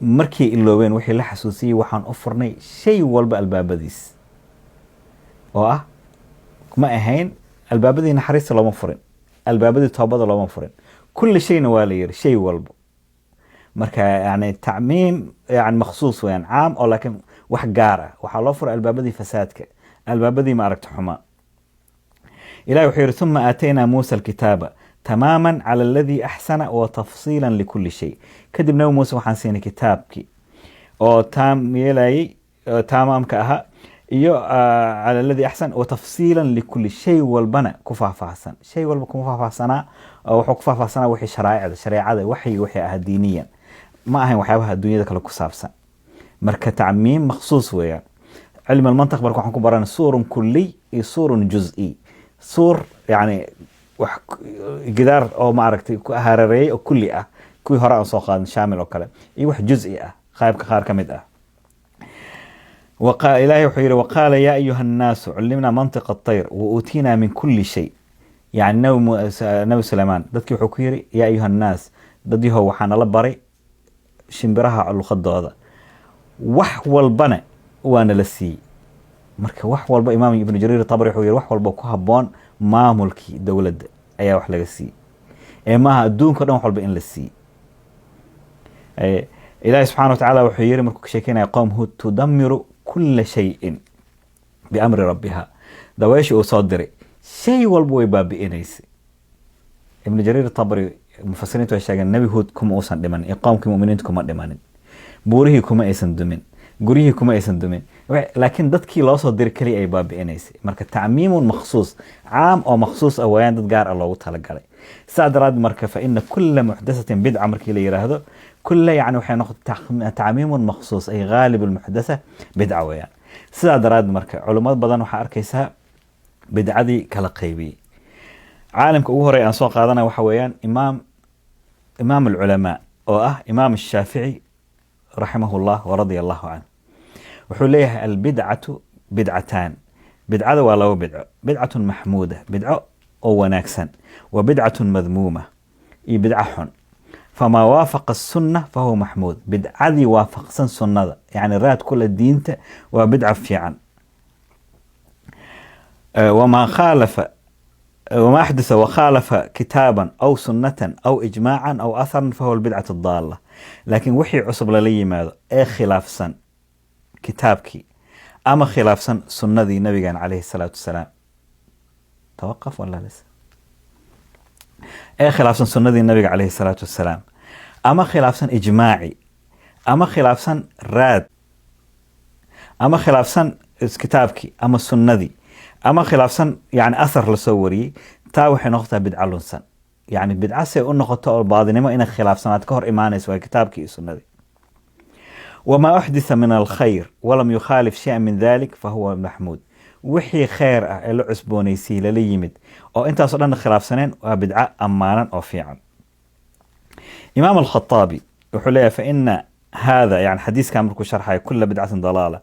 markay iloobeen wixii la xasuusiyey, waxaan u furnay shay walba albaabadiis, oo ah ma ahayn albaabadii naxariista looma furin, albaabadii toobada looma furin. Kulli shayna waa la yiri, shay walba. Marka yani tacmiim yani makhsuus weyaan, caam oo laakiin wax gaar ah waxaa loo furay albaabadii fasaadka, albaabadii ma aragta xumaa. Ilahi wuxuu yihi: ثم آتينا موسى الكتاب تماما على الذي أحسن وتفصيلا لكل شيء. Kadib Nabi Muuse waxaan siinay kitaabkii oo taam yeelayay, taamaamka ahaa, iyo على الذي أحسن وتفصيلا لكل شيء, walbana ku faahfaahsan. Shay walba kuma faahfaahsanaa oo wuxuu ku faahfaahsanaa wixii sharaa'icda, shareecada, waxyi wixii ahaa diiniyan, ma ahayn waxyaabaha adduunyada kale ku saabsan. Marka tacmiim makhsuus weeyaan. Cilmi almantiq marka waxaan ku baranay suurun كلي iyo suurun جزئي. Suur yani wax gidaar oo ma aragtay ku hareereeyay oo kulli ah, kuwii hore aan soo qaadan, shaamil oo kale, iyo wax juz'i ah, qaybka qaar ka mid ah. Ilaahay wuxuu yidhi: وقال يا أيها الناس علمنا منطق الطير وأوتينا من كل شيء. Yani Nabi Suleymaan dadkii wuxuu ku yidhi: يا أيها الناس, dad yahow, waxaa nala baray shimbiraha luqadooda, wax walbana waa nala siiyey. Marka wax walba, Imaam Ibnu Jariir Tabri wuxuu yidhi, wax walba ku habboon maamulkii dowladda ayaa wax laga siiyey, ee maaha adduunka o dhan wax walba in la siiyey. Ilaahi subxana wa tacaala wuxuu yiri markuu ka sheekeynaya qowm Hud: تدمر كل شيء بأمر ربها. Daweeshii uu soo diray shay walba way baabi'inaysay. Ibnu Jariir Tabri, mufasiriintu way sheegeen, Nebi Huud kuma uusan dhimanin iyo qowmkii muminiintu kuma dhimanin, buurihii kuma aysan dumin, guryihii kuma aysan dumin, laakiin dadkii loo soo diray keliya ay baabi'inaysay. Marka tacmiimun makhsuus, caam oo makhsuus ah waayaan, dad gaar ah loogu talagalay. Saa daraad marka فإن كل محدثة بدعة markii la yiraahdo, kulla yani waxay noqotay tacmiimun makhsuus, ay غالب المحدثة bidca weeyaan. Sidaa daraad marka culumad badan waxaa arkaysaa bidcadii kala qaybiyey. Caalimka ugu horey aan soo qaadanaya waxa weeyaan imaam alculamaa oo ah Imaam Shaafici رحمه الله ورضي الله عنه. Wuxuu leeyahay: البدعة بدعتان, bidcada waa laba bidco: بدعة محمودة, bidco oo wanaagsan, وبدعة مذمومة, iyo bidco xun. فما وافق السنة فهو محمود. Bidcadii waafaqsan sunnada, yani raad kula diinta, waa bidca fiican. وما خالف وما أحدث وخالف كتابا أو سنة أو إجماعا أو أثرا فهو البدعة الضالة. Laakiin wixii cusub lala yimaado ee khilaafsan kitaabkii ama khilaafsan sunnadii nabigan عليه الصلاة والسلام, توقف ولا لسه, ee khilaafsan sunnadii nabiga عليه الصلاة والسلام, ama khilaafsan ijmaaci, ama khilaafsan raad, ama khilaafsan kitaabkii ama sunnadii, ama khilaafsan yani athar lasoo wariyey. Taa waxay noqotaa bidca lunsan. Yani bidca say u noqoto oo baadinimo inay khilaafsanaad ka hor imaanayso waa kitaabkii iyo sunnadii. وما أحدث من الخير ولم يخالف شيئا من ذلك فهو محمود. Wixii khayr ah ee la cusboonaysiiyey, lala yimid, oo intaasoo dhan khilaafsaneen, waa bidco ammaanan oo fiican. Imaam Alkhaaabi wuxuu leeyahay: فإن هذا, yani xadiiskan markuu sharxayo, كل بدعة ضلالة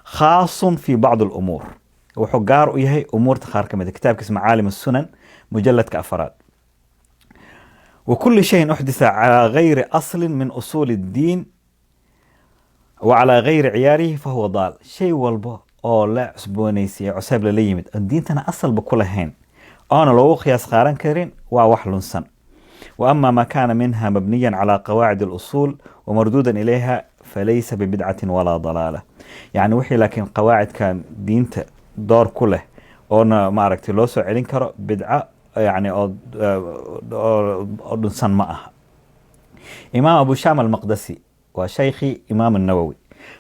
خاص في بعض الأمور, wuxuu gaar u yahay umuurta qaar ka mid a. Kitaabkiisa Macaalim Sunan, mujaladka afaraad. وكل شيء أحدث على غير أصل من أصول الدين وعلى غير عياره فهو ضال. Shay walba oo la cusboonaysiiye, cusayb lala yimid, oon diintana asalba ku lahayn, oona loogu qiyaas qaaran karin, waa wax lunsan. وأما ما كان منها مبنيا على قواعد الأصول ومردودا إليها فليس ببدعة ولا ضلالة. Yani wixii laakiin qawaacidkan diinta door ku leh oona, ma aragtay, loo soo celin karo, bidco yani oo dhunsan ma aha. Imaam Abu Sham Almaqdasi, waa shaykhii Imaam الnawowi,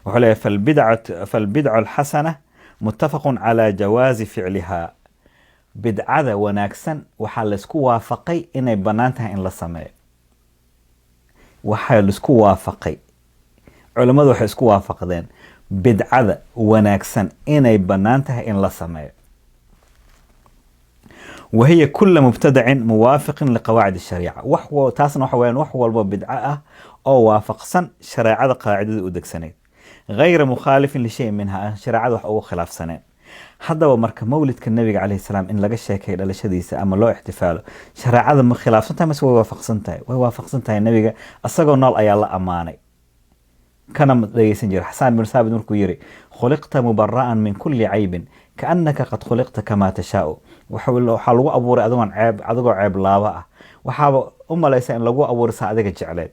wuxuu leeyahay: فالبدع الحسنة متفق على جواز فعلها. Bidcada wanaagsan waxaa laysku waafaqay inay bannaan tahay in la sameeyo. Waxaa laisku waafaqay, culammadu waxay isku waafaqdeen bidcada wanaagsan inay bannaan tahay in la sameeyo. وهي كل مبتدع موافق لقواعد الشريعة. Wax taasna waxa weyaan wax walba bidco ah oo waafaqsan shareecada qaacidada u degsanayd, غير مخالف لشيء منها, aan shareecada wax ugu khilaafsaneen. Haddaba marka mawlidka Nabiga calayhi salaam in laga sheekay dhalashadiisa ama loo ixtifaalo, shareecada ma khilaafsan tahay mase way waafaqsan tahay? Way waafaqsan tahay. Nabiga asagoo nool ayaa la ammaanay, kana dhegeysan jira. Xasaan bin Saabit markuu yiri: خلقت مبرأ من كل عيب كأنك قد خلقت كما تشاء. Waxaa lagu abuuray adigoon ceeb, adigoo ceeb laaba ah, waxaaba u malaysaa in lagu abuuray saa adiga jecleed.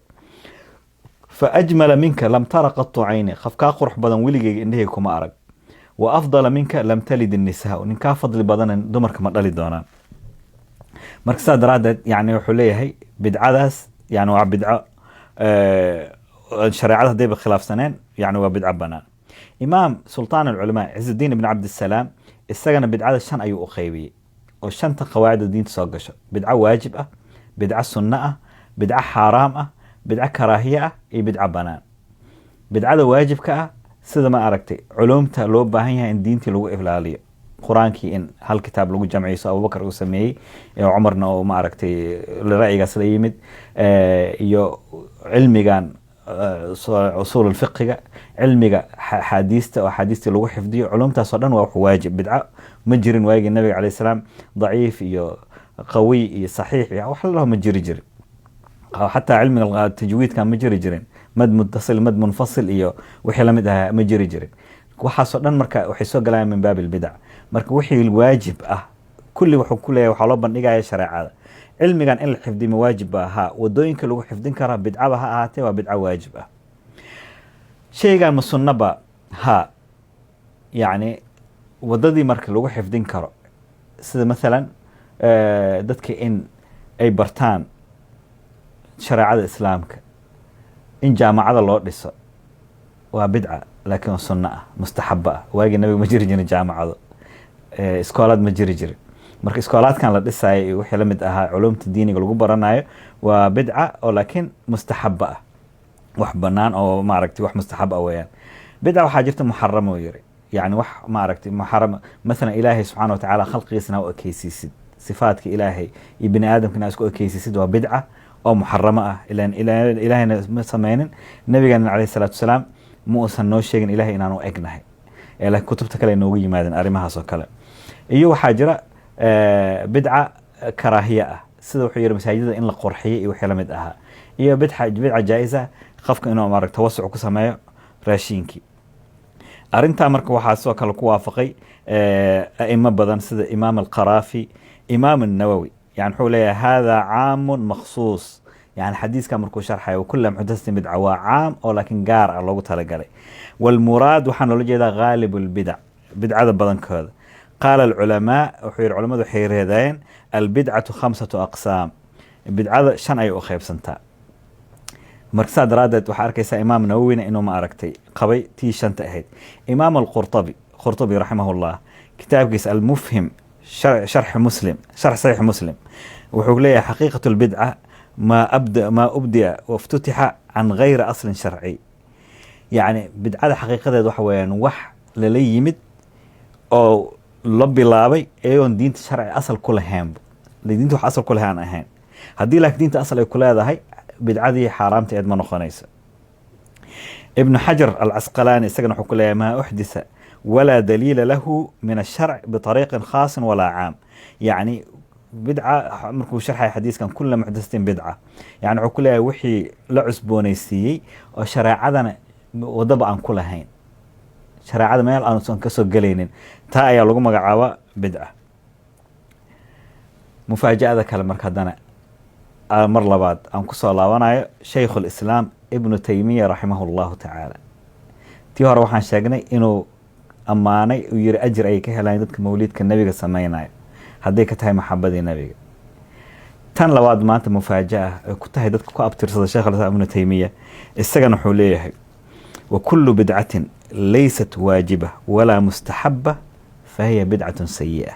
فأجمل منك لم تر قط عيني, qof kaa qurux badan weligeyga indhahayga kuma arag. وأفضل منك لم تلد النساء, nin kaa fadli badan dumarka ma dhali doonaan. Marka sidaa daraaddeed, yani wuxuu leeyahay bidcadaas yani waa bidco shareecada haddayba khilaafsaneen, yani waa bidco banaan. Imaam Sultaan Alculamaa Cizudiin Ibn Cabdisalaam isagana bidcada shan ayuu u qaybiyey, oo shanta qawaacida diinta soo gasho: bidco waajib ah, bidco sunno ah, bidco xaaraam ah, bidco karaahiye ah iyo bidco banaan. Bidcada waajibka ah, sida, ma aragtay, culumta loo baahan yahay in diintii lagu ilaaliyo, Qur-aankii in hal kitaab lagu jamciyo, so Abubakar uu sameeyey, Cumarna oo, ma aragtay, ra'yigaas la yimid, iyo cilmigan usuul fiqiga, cilmiga axaadiista oo axaadiistii lagu xifdiyo, culumtaas oo dhan waa wax waajib. Bidco ma jirin waagii Nabiga calayhi salaam. Daciif iyo qawiy iyo saxiix iyo wax la dhaho ma jiri jirin. Xataa cilmiga tajwiidka ma jiri jirin, mad muttasil, mad munfasil iyo wixii lamid ahaa ma jiri jirin. Waxaasoo dhan marka waxay soo galayaan min baab albidac. Marka wixii waajib ah kulli wuxuu ku leeyahay waxaa loo bandhigaya shareecada. Cilmigan in la xifdiyo ma waajib ba ahaa? Wadooyinka lagu xifdin karaa bidcaba ha ahaatee, waa bidco waajib ah. Shaygan ma sunnaba ha? Yacni wadadii marka lagu xifdin karo, sida mathalan dadka in ay bartaan shareecada Islaamka, in jaamacada loo dhiso, waa bidca laakiin waa sunno ah, mustaxaba ah. Waagii Nabiga ma jiri jirin jaamacado, iskoolaad ma jiri jirin. Marka iskoolaadkan la dhisayo iyo wixii lamid ahaa, culumta diiniga lagu baranayo, waa bidca oo laakiin mustaxaba ah, wax banaan oo, ma aragtay, wax mustaxab ah weeyaan. Bidca waxaa jirta muxarama uu yiri, yani wax, ma aragtay, muxarama. Mathalan Ilaahay subxaana wa tacaala khalqigiisana u ekeysiisid, sifaadka Ilaahay iyo bini aadamkana isku ekeysiisid, waa bidca oo muxaramo ah. Ilan Ilaahayna ma sameynin, Nabigana calayhi salaatu wasalaam ma uusan noo sheegin Ilahay inaanu egnahay, laakiin kutubta kale ay noogu yimaadeen arrimahaas oo kale. Iyo waxaa jira bidca karaahiye ah, sida wuxuu yihi masaajidada in la qurxiyo iyo wixii lamid ahaa. Iyo bidca jaa-isa, qofka inuu, maarag, tawasuc ku sameeyo raashiinkii. Arrintaa marka waxaa sidoo kale ku waafaqay a'imo badan, sida Imaam Alqaraafi, Imaam Annawowi. Yani wuxuu leeyahay: هذا عام مخصوص. Yani xadiiska markuu sharxayo, كل محدثة بدعة, waa caam oo laakiin gaar ah loogu talagalay. والمراد, waxaa loola jeedaa, غالب البدع, bidcada badankooda. قال العلماء, wuxuu yihi culamadu waxay reedeen: البدعة خمسة أقسام, bidcada shan ayay u qaybsantaa. Marka saa daraaddeed waxaa arkaysaa Imaam Nawowina inuu, ma aragtay, qabay tii shanta ahayd. Imaam Alqurطabi, Qurطabi raximah llah, kitaabkiisa Almufhim. Sharx Muslim, Sharx Saxiix Muslim, wuxuu leeyahay: "Xaqiiqatu lbidca ma ubdi'a waftutixa can gayri aslin sharciy." Yacni bidcada xaqiiqadeed waxa weeyaan wax lala yimid oo la bilaabay iyagoon diinta sharci asal ku lahaynba, diinta wax asal ku leh aan ahayn. Haddii laakiin diinta asal ay ku leedahay, bidcadii xaaraamta eed ma noqonayso. Ibnu Xajar Alcasqalaani isagana wuxuu ku leeyahay: "Maa uxdisa walaa daliila lahu min asharc biطariiqin khaasin walaa caam." Yacni bidca markuu sharxaya xadiiskan "Kula muxdasatin bidca", yani wuxuu ku leeyahay wixii la cusboonaysiiyey oo shareecadana wadaba aan ku lahayn, shareecada meel aanusan kasoo gelaynin, taa ayaa lagu magacaabaa bidca. Mufaaja'ada kale marka haddana mar labaad aan kusoo laabanayo Shaykhu Lislaam Ibnu Taymiya raximahu Allahu tacaala. Tii hore waxaan sheegnay inuu ammaanay, uu yiri ajir ayay ka helayaan dadka mawliidka nebiga sameynaya hadday ka tahay maxabadii nebiga. Tan labaad maanta mufaaja'a ay ku tahay dadka ku abtirsada Sheekh Alislaam Ibnu Taymiya, isagana wuxuu leeyahay: "Wa kullu bidcatin laysat waajiba walaa mustaxaba fahiya bidcatun sayi'a."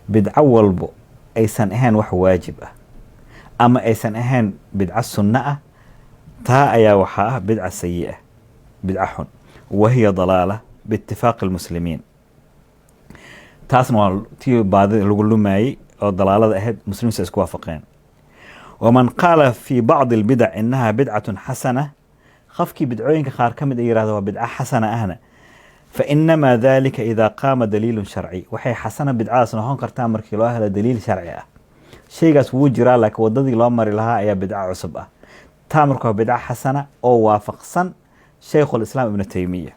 Bidco walbo aysan ahayn wax waajib ah ama aysan ahayn bidco sunno ah, taa ayaa waxaa ah bidca sayi'a, bidco xun. "Wa hiya dalaala biitifaaqi almuslimiin." Taasna waa tii baadi lagu lumayey oo dalaalada ahayd, muslimiintu ay isku waafaqeen. "Waman qaala fi bacdi albidac inaha bidcatun xasana", qofkii bidcooyinka qaar ka mid ay yirahdo waa bidco xasana ahna, "fainamaa dalika idaa qaama daliilun sharci". Waxay xasana bidcadaas noqon kartaa markii loo helo daliil sharci ah. Shaygaas wuu jiraa, laakiin wadadii loo mari lahaa ayaa bidco cusub ah. Taa marka waa bidco xasana oo waafaqsan Shaykhulislaam Ibnu Taymiya.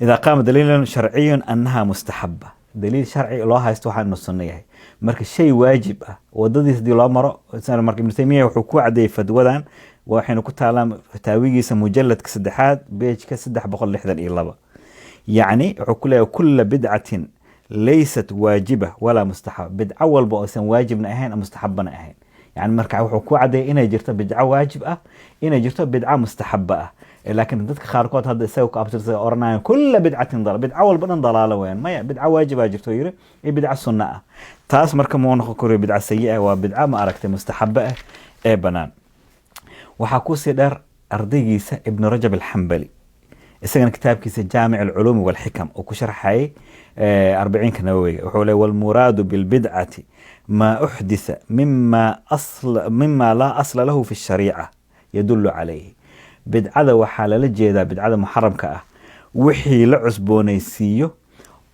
"Idaa qaama daliilun sharciyun annaha mustaxaba", daliil sharci loo haysto waxaa inuu sunno yahay. Marka shay waajib ah wadadiis hadii loo maro, marka Ibnu Taymiya wuxuu ku cadeeyey fadwadan, waxayna ku taalaa fataawigiisa mujaladka saddexaad, page-ka 362. Yacni wuxuu ku leeyahay: "Kula bidcatin laysat waajiba walaa mustaxaba", bidco walba oosan waajibna ahayn, mustaxabana ahayn. Yani marka wuxuu ku cadeeyay inay jirto bidco waajib ah, inay jirto bidco mustaxaba ah. Laakiin dadka qaarkood hadda isaga ku abtirsa oranayaan "kula bidcatin dalaal", bidco walba dhan dalaalo weeyaan. Maya, bidco waajibaa jirto yiri iyo bidco sunno ah. Taas marka muu noqon karo bidco sayi ah, waa bidco, ma aragtay, mustaxaba ah ee banaan. Waxaa kusii dheer ardaygiisa Ibnu Rajab Alxambali, isagana kitaabkiisa Jaamic Alculuumi walxikam uu ku sharxayay Arbiciinka Nawowiga, wuxuu leey: "Walmuraadu bilbidcati maa uxdisa mima laa asla lahu fi shariica yadulu calayhi." Bidcada waxaa lala jeedaa, bidcada muxaramka ah, wixii la cusboonaysiiyo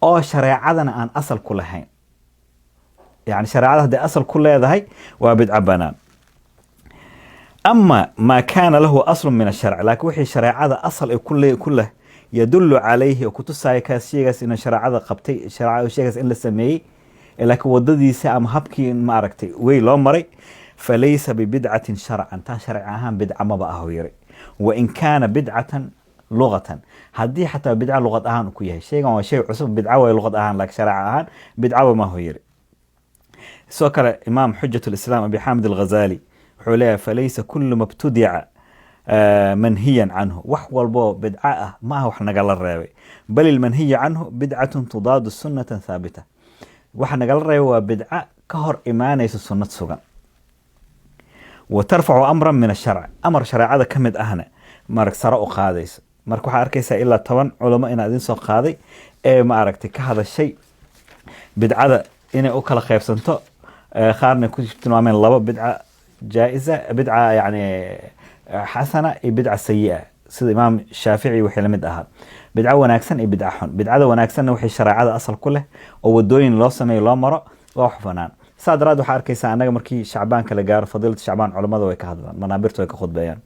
oo shareecadana aan asal ku lahayn. Yani shareecada hadday asal ku leedahay, waa bidco banaan. "Ama maa kaana lahu aslu min asharc", laakiin wixii shareecada asal ay ku leh, "yadulu calayhi", oo kutusaya kaas shaygaas inuu shareecada qabtay, shaygaas in la sameeyey, laakiin wadadiisa ama habkii, ma aragtay, wey loo maray, "falaysa bibidcatin sharcan", taa sharci ahaan bidca maba ahu yiri. "Wain kaana bidcatan luqatan", haddii xataa bidca luqad ahaan ku yahay, shaygan waa shay cusub, bidca way luqad ahaan, laakiin sharci ahaan bidcaba mahu yiri. Sidoo kale Imaam Xujat Lislaam Abi Xaamid Alghazali wuxuu leeyahay: "Falaysa kulu mabtudica manhiyan canhu", wax walboo bidco ah ma aha wax nagala reebay. "Bal ilmanhiyu canhu bidcatun tudaadu sunnatan thaabita", waxa nagala reebay waa bidca ka hor imaanaysa sunnad sugan. "Wa tarfacu amran min asharc", amar shareecada ka mid ahna marag sare u qaadayso. Marka waxaa arkaysaa ilaa 10 culamo inaa idin soo qaaday ee, ma aragtay, ka hadashay bidcada inay u kala qaybsanto. Qaarna ku tilmaameen laba: bidca jaa-isa, bidca yani xasana, iyo bidca sayi-a, sida Imaam Shaafici wixii lamid ahaa, bidco wanaagsan iyo bidca xun. Bidcada wanaagsanna wixii shareecada asal ku leh oo wadooyin loo sameeyo loo maro, waa wax banaan. Saa daraad waxaa arkaysaa annaga markii Shacbaanka la gaaro, fadiilata Shacbaan culamada way ka hadlaan, manaabirta way ka khudbeeyaan.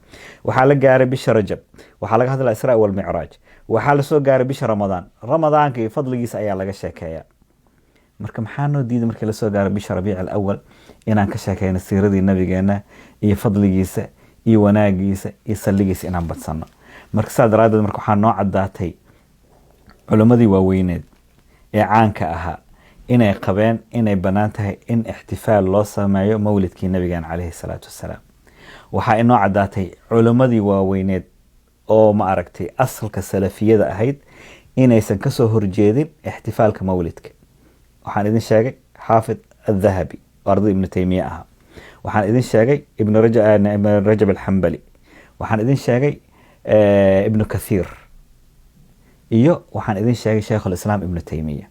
Waxaa la gaaray bisha Rajab, waxaa laga hadlaa Israa walmicraaj. Waxaa lasoo gaaray bisha Ramadaan, Ramadaanka iyo fadligiisa ayaa laga sheekeeyaa. Marka maxaa noo diiday markii lasoo gaaro bisha Rabiic Alawal inaan ka sheekeyno siiradii nabigeena iyo fadligiisa iyo wanaagiisa iyo salligiisa inaan badsano? Marka saa daraaddeed marka waxaa noo caddaatay culimmadii waaweyneed ee caanka ahaa inay qabeen inay bannaan tahay in ixtifaal loo sameeyo mawlidkii nabigeena caleyhi salaatu wassalaam. Waxaa inoo caddaatay culimmadii waaweyneed oo, ma aragtay, asalka salafiyada ahayd inaysan kasoo horjeedin ixtifaalka mawlidka. Waxaan idin sheegay Xaafid Adhahabi oo ardada Ibnu Taymiye ahaa. Waxaan idin sheegay Ibn Rajab Alxambali. Waxaan idin sheegay Ibnu Kathiir iyo waxaan idin sheegay Sheikhulislaam Ibnu Taymiya.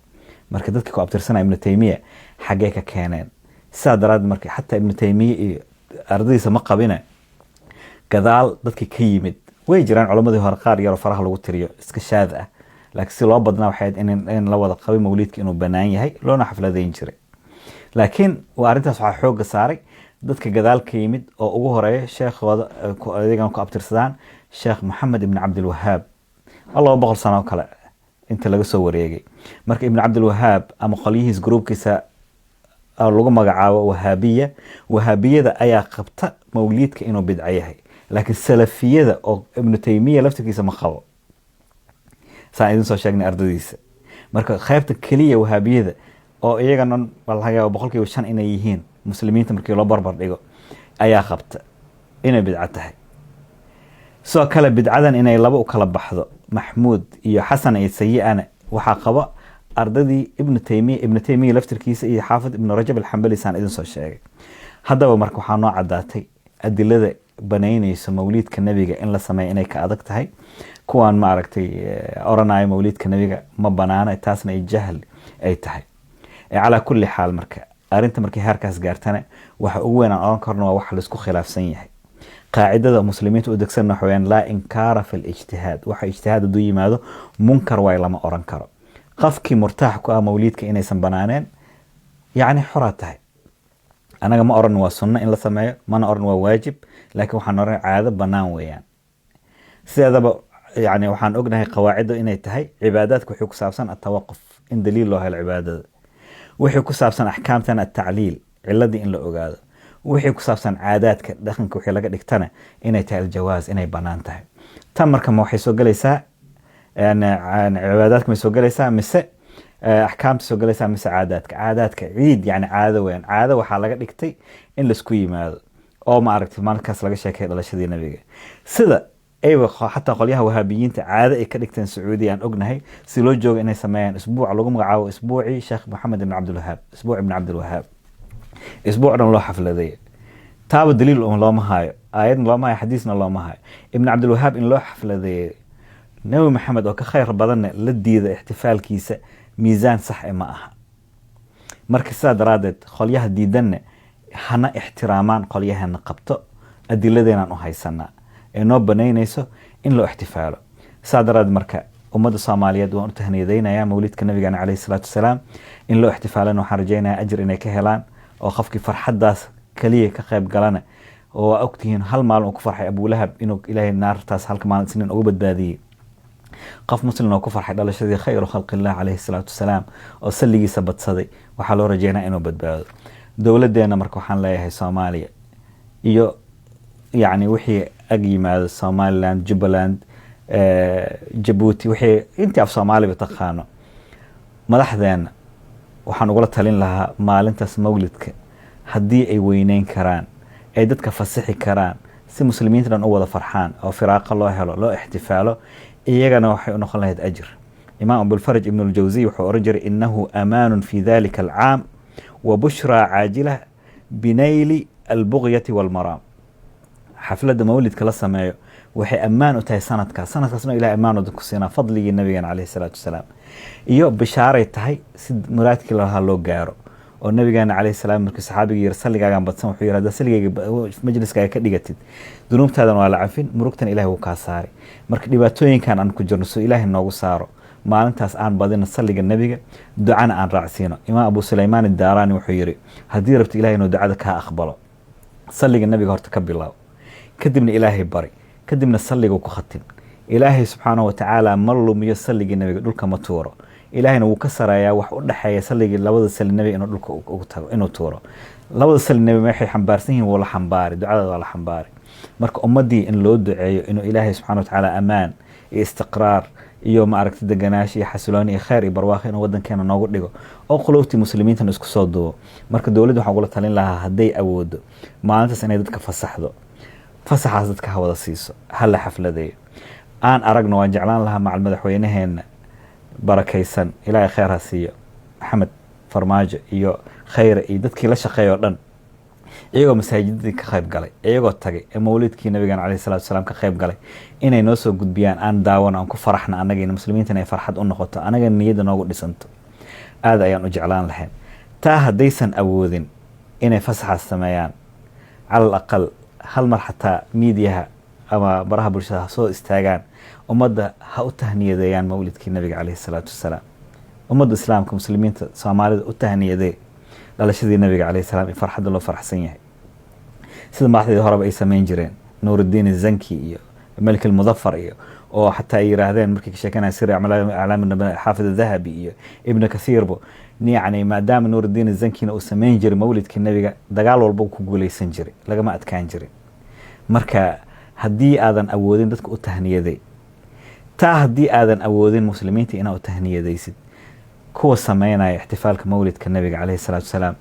Marka dadka ku abtirsanaya Ibnu Taymiya xaggee ka keeneen? Sidaa daraaddeed marka xataa Ibnu Taymiye iyo ardadiisa ma qabine, gadaal dadkii ka yimid way jiraan. Culammadii hore qaar yaroo faraha lagu tiriyo iska shaad ah, laakiin si loo badnaa waxay ahayd in la wada qabay mawliidka inuu banaan yahay, loona xafladayn jiray. Laakiin waa arrintaas waxaa xoogga saaray dadka gadaal ka yimid oo ugu horeeya sheekhooda iyagana ku abtirsadaan, Sheekh Maxamed Ibn Cabdilwahaab, oo 200 sano oo kale inta laga soo wareegay. Marka Ibn Cabdilwahaab ama qolyihiis gruubkiisa oo lagu magacaabo Wahaabiya, Wahaabiyada ayaa qabta mawliidka inuu bidco yahay. Laakiin Salafiyada oo Ibnu Taymiya laftirkiisa ma qabo, saan idin soo sheegnay ardadiisa. Marka qaybta keliya Wahaabiyada oo iyagana laga yaabo 5% inay yihiin muslimiinta markii loo barbar dhigo ayaa qabta inay bidco tahay. Sidoo kale bidcadan inay laba u kala baxdo, maxmuud iyo xasan iyo sayi-ana, waxaa qaba ardadii Ibnu Taymiya, Ibnu Taymiya laftirkiisa iyo Xaafid Ibnu Rajab Alxambali, saan idin soo sheegay. Haddaba marka waxaa noo caddaatay adilada banaynayso mawliidka nebiga in la sameeyo inay ka adag tahay kuwaan maaragtay oranayo mawliidka nebiga ma banaana, taasna ay jahl ay tahay. Calaa kulli xaal, marka arrinta markay heerkaas gaartana, waxa ugu weyn aan oran karno waa waxa laisku khilaafsan yahay. Qaacidada muslimiinta u degsan waxa weyaan laa inkaara fi lijtihaad. Waxa ijtihaad hadduu yimaado, munkar waay lama oran karo. Qofkii murtaax ku ah mawliidka inaysan banaaneen, yacni xoraa tahay. Anaga ma oran waa sunno in la sameeyo, mana oran waa waajib, laakiin waxaan oran caado banaan weeyaan. Sideedaba yani waxaan ognahay qawaacidda inay tahay cibaadaadka wixii ku saabsan atawaquf, in daliil loo helo cibaadada. Wixii ku saabsan axkaamtana atacliil, ciladii in la ogaado. Wixii ku saabsan caadaadka, dhaqanka wixii laga dhigtana, inay tahay aljawaaz, inay banaan tahay. Tan marka ma waxay soo gelaysaa cibaadaadka may soo gelaysaa mise axkaamta soo gelaysaa mise caadaadka? Caadaadka ciid yani caado weeyaan. Caado waxaa laga dhigtay in laisku yimaado oo ma aragtay maalinkaas laga sheekay dhalashadii nabiga, sida ayba xataa qolyaha Wahaabiyiinta caado ay ka dhigteen Sacuudiya. Aan ognahay si loo joogo inay sameeyaan isbuuc lagu magacaabo isbuucii Sheekh Maxamed Ibn Cabdilwahaab, isbuuc Ibn Cabdilwahaab, isbuuc dhan loo xafladeeyo. Taaba daliil un looma hayo, aayadna looma hayo, xadiisna looma hayo. Ibn Cabdilwahaab in loo xafladeeyo, Nebi Maxamed oo ka khayr badanna la diida ixtifaalkiisa, miisaan sax e ma aha. Marka sidaa daraaddeed qolyaha diidanna hana ixtiraamaan, qolyahana qabto adiladeenaan u haysanaa ee noo banaynayso in loo ixtifaalo. Sidaa daraaddeed marka ummadda Soomaaliyeed waan u tahniyadeynayaa mawlidka nabigeena caleyhi salaatu wasalaam in loo ixtifaalana. Waxaan rajaynayaa ajir inay ka helaan oo qofkii farxaddaas kaliya ka qayb galana, oo waa ogtihiin hal maalin uu ku farxay Abulahab inuu Ilaahay naartaas halka maalin Isniin uga badbaadiyey. Qof muslim oo ku farxay dhalashadii khayru khalqillah caleyhi salaatu wasalaam oo salligiisa badsaday, waxaa loo rajeynaya inuu badbaado. Dowladdeena marka waxaan leeyahay Soomaaliya iyo yacni wixii ag yimaado Somaliland, Jubbaland, Jabuuti, wixii intii af Soomaaliba taqaano, madaxdeena waxaan ugula talin lahaa maalintaas mawlidka haddii ay weyneyn karaan, ay dadka fasixi karaan, si muslimiinta dhan u wada farxaan oo firaaqo loo helo, loo ixtifaalo, iyagana waxay u noqon lahayd ajir. Imaam Abulfaraj Ibn Aljawsiy wuxuu oran jiray: "Inahu amaanun fi dalika alcaam wa bushraa caajila binayli albugyati walmaraam." Xafladda mawlidka la sameeyo waxay ammaan u tahay sanadkaas, sanadkaasna Ilahay ammaan wadan ku siinaa fadligii nabigeena caleyhi salaatu wasalaam, iyo bishaaray tahay si muraadkii lahaa loo gaaro. Oo nabigeena caleyhi salaam markii saxaabigii yiri "Salligaagaan badsan", wuxuu yiri: "Haddaa salligayga majliskaaga ka dhigatid, dunuubtaadan waa la cafin, murugtan Ilahay wuu kaa saari." Marka dhibaatooyinkan aan ku jirno soo Ilaahay noogu saaro, maalintaas aan badino salliga nebiga, ducana aan raacsiino. Imaam Abu Sulaymaan Addaaraani wuxuu yiri: "Haddii rabto Ilahay inuu ducada kaa aqbalo, salliga nebiga horta ka bilow, kadibna Ilaahay bari, kadibna salliga ku khatim." Ilaahay subxaanahu watacaala ma lumiyo salligii nebiga, dhulka ma tuuro. Ilaahayna wuu ka sareeyaa wax u dhexeeya salligii labada sali nebiga inuu dhulka ugu tago, inuu tuuro. Labada sali nebi waxay xambaarsan yihiin, wuu la xambaari, ducada waa la xambaari. Marka ummaddii in loo duceeyo inuu Ilaahay subxana watacaala ammaan iyo istiqraar iyo maaragta deganaansho iyo xasilooni iyo khayr iyo barwaaqo inuu wadankeena noogu dhigo, oo qulubtii muslimiintana isku soo duubo. Marka dowladda waxaan ugula talin lahaa hadday awoodo maalintaas inay dadka fasaxdo, fasaxaas dadka ha wada siiso, ha la xafladeeyo, aan aragno. Waan jeclaan lahaa macal madaxweynaheena barakaysan, Ilaahay khayr ha siiyo, Maxamed. Farmaajo iyo Khayre iyo dadkii la shaqeeya oo dhan, iyagoo masaajidadii ka qayb galay, iyagoo tagay ee mawlidkii nabigan caleyhi salatu wasalaam ka qayb galay, inay noo soo gudbiyaan, aan daawano, aan ku faraxno annagiina, muslimiinta inay farxad u noqoto, anaga niyadda noogu dhisanto, aad ayaan u jeclaan lahayn. Taa haddaysan awoodin inay fasaxaas sameeyaan, calal aqal hal mar xataa miidiyaha ama baraha bulshada ha soo istaagaan, ummadda ha u tahniyadeeyaan mawlidkii nabiga caleyhi salaatu wasalaam. Ummadda islaamka, muslimiinta Soomaalida u tahniyadee dhalashadii nabiga caleyhi salaam iyo farxadda loo faraxsan yahay, sida madaxdii horeba ay samayn jireen, Nuurudiin Zanki iyo Malik Almudafar iyo oo xataa ay yiraahdeen markii ka sheekanaya Sir Aclaam Xaafid Dahabi iyo Ibn Kathiirbo, yacni maadaama Nuurudiin Zankina uu samayn jiray mawlidkii nabiga, dagaal walba uu ku guuleysan jiray, lagama adkaan jirin. Marka haddii aadan awoodin dadka u tahniyaday, taa haddii aadan awoodin muslimiinta inaad u tahniyadaysid, kuwa sameynaya ixtifaalka mawlidka nabiga caleyhi salaatu wasalaam,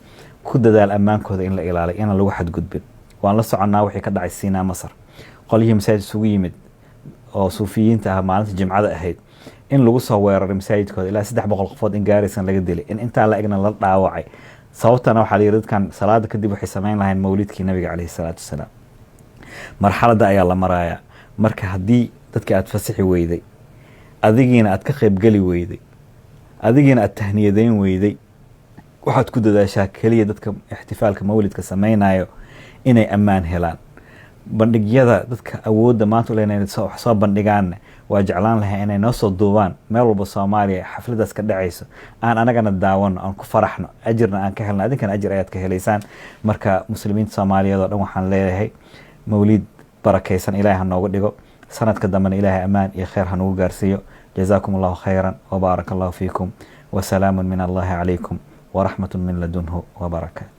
ku dadaal ammaankooda in la ilaaliyo, inaan lagu xadgudbin. Waan la soconnaa wixii ka dhacay Siinaa, Masar, qolyihii masaajid isugu yimid oo suufiyiinta ah maalinta jimcada ahayd in lagu soo weeraray masaajidkooda, ilaa 300 qofood in gaaraysan laga dilay, in intaa la egna la dhaawacay. Sababtana waxaa la yidhi dadkan salaada kadib waxay samayn lahayn mawlidkii nabiga caleyhi salaatu wasalaam. Marxaladda ayaa la marayaa. Marka haddii dadka aad fasixi weyday, adigiina aad ka qaybgeli weyday, adigiina aad tahniyadeyn weyday, waxaad ku dadaashaa keliya dadka ixtifaalka mawlidka sameynayo inay ammaan helaan. Bandhigyada dadka awoodda maanta u leh inay wax soo bandhigaanna waa jeclaan lahay inay noo soo duubaan meel walba Soomaaliya xafladaas ka dhacayso, aan anagana daawano, aan ku faraxno, ajirna aan ka helno, adinkana ajir ayaad ka helaysaan. Marka muslimiinta Soomaaliyeed oo dhan waxaan leeyahay mawlid barakaysan Ilaahay ha nooga dhigo, sanadka dambena Ilaahay ammaan iyo khayr ha nagu gaarsiiyo. Jazaakum Allahu khayran wabaaraka Allahu fiikum, wasalaamun min Allahi calaykum waraxmatun min ladunhu wabarakaatu.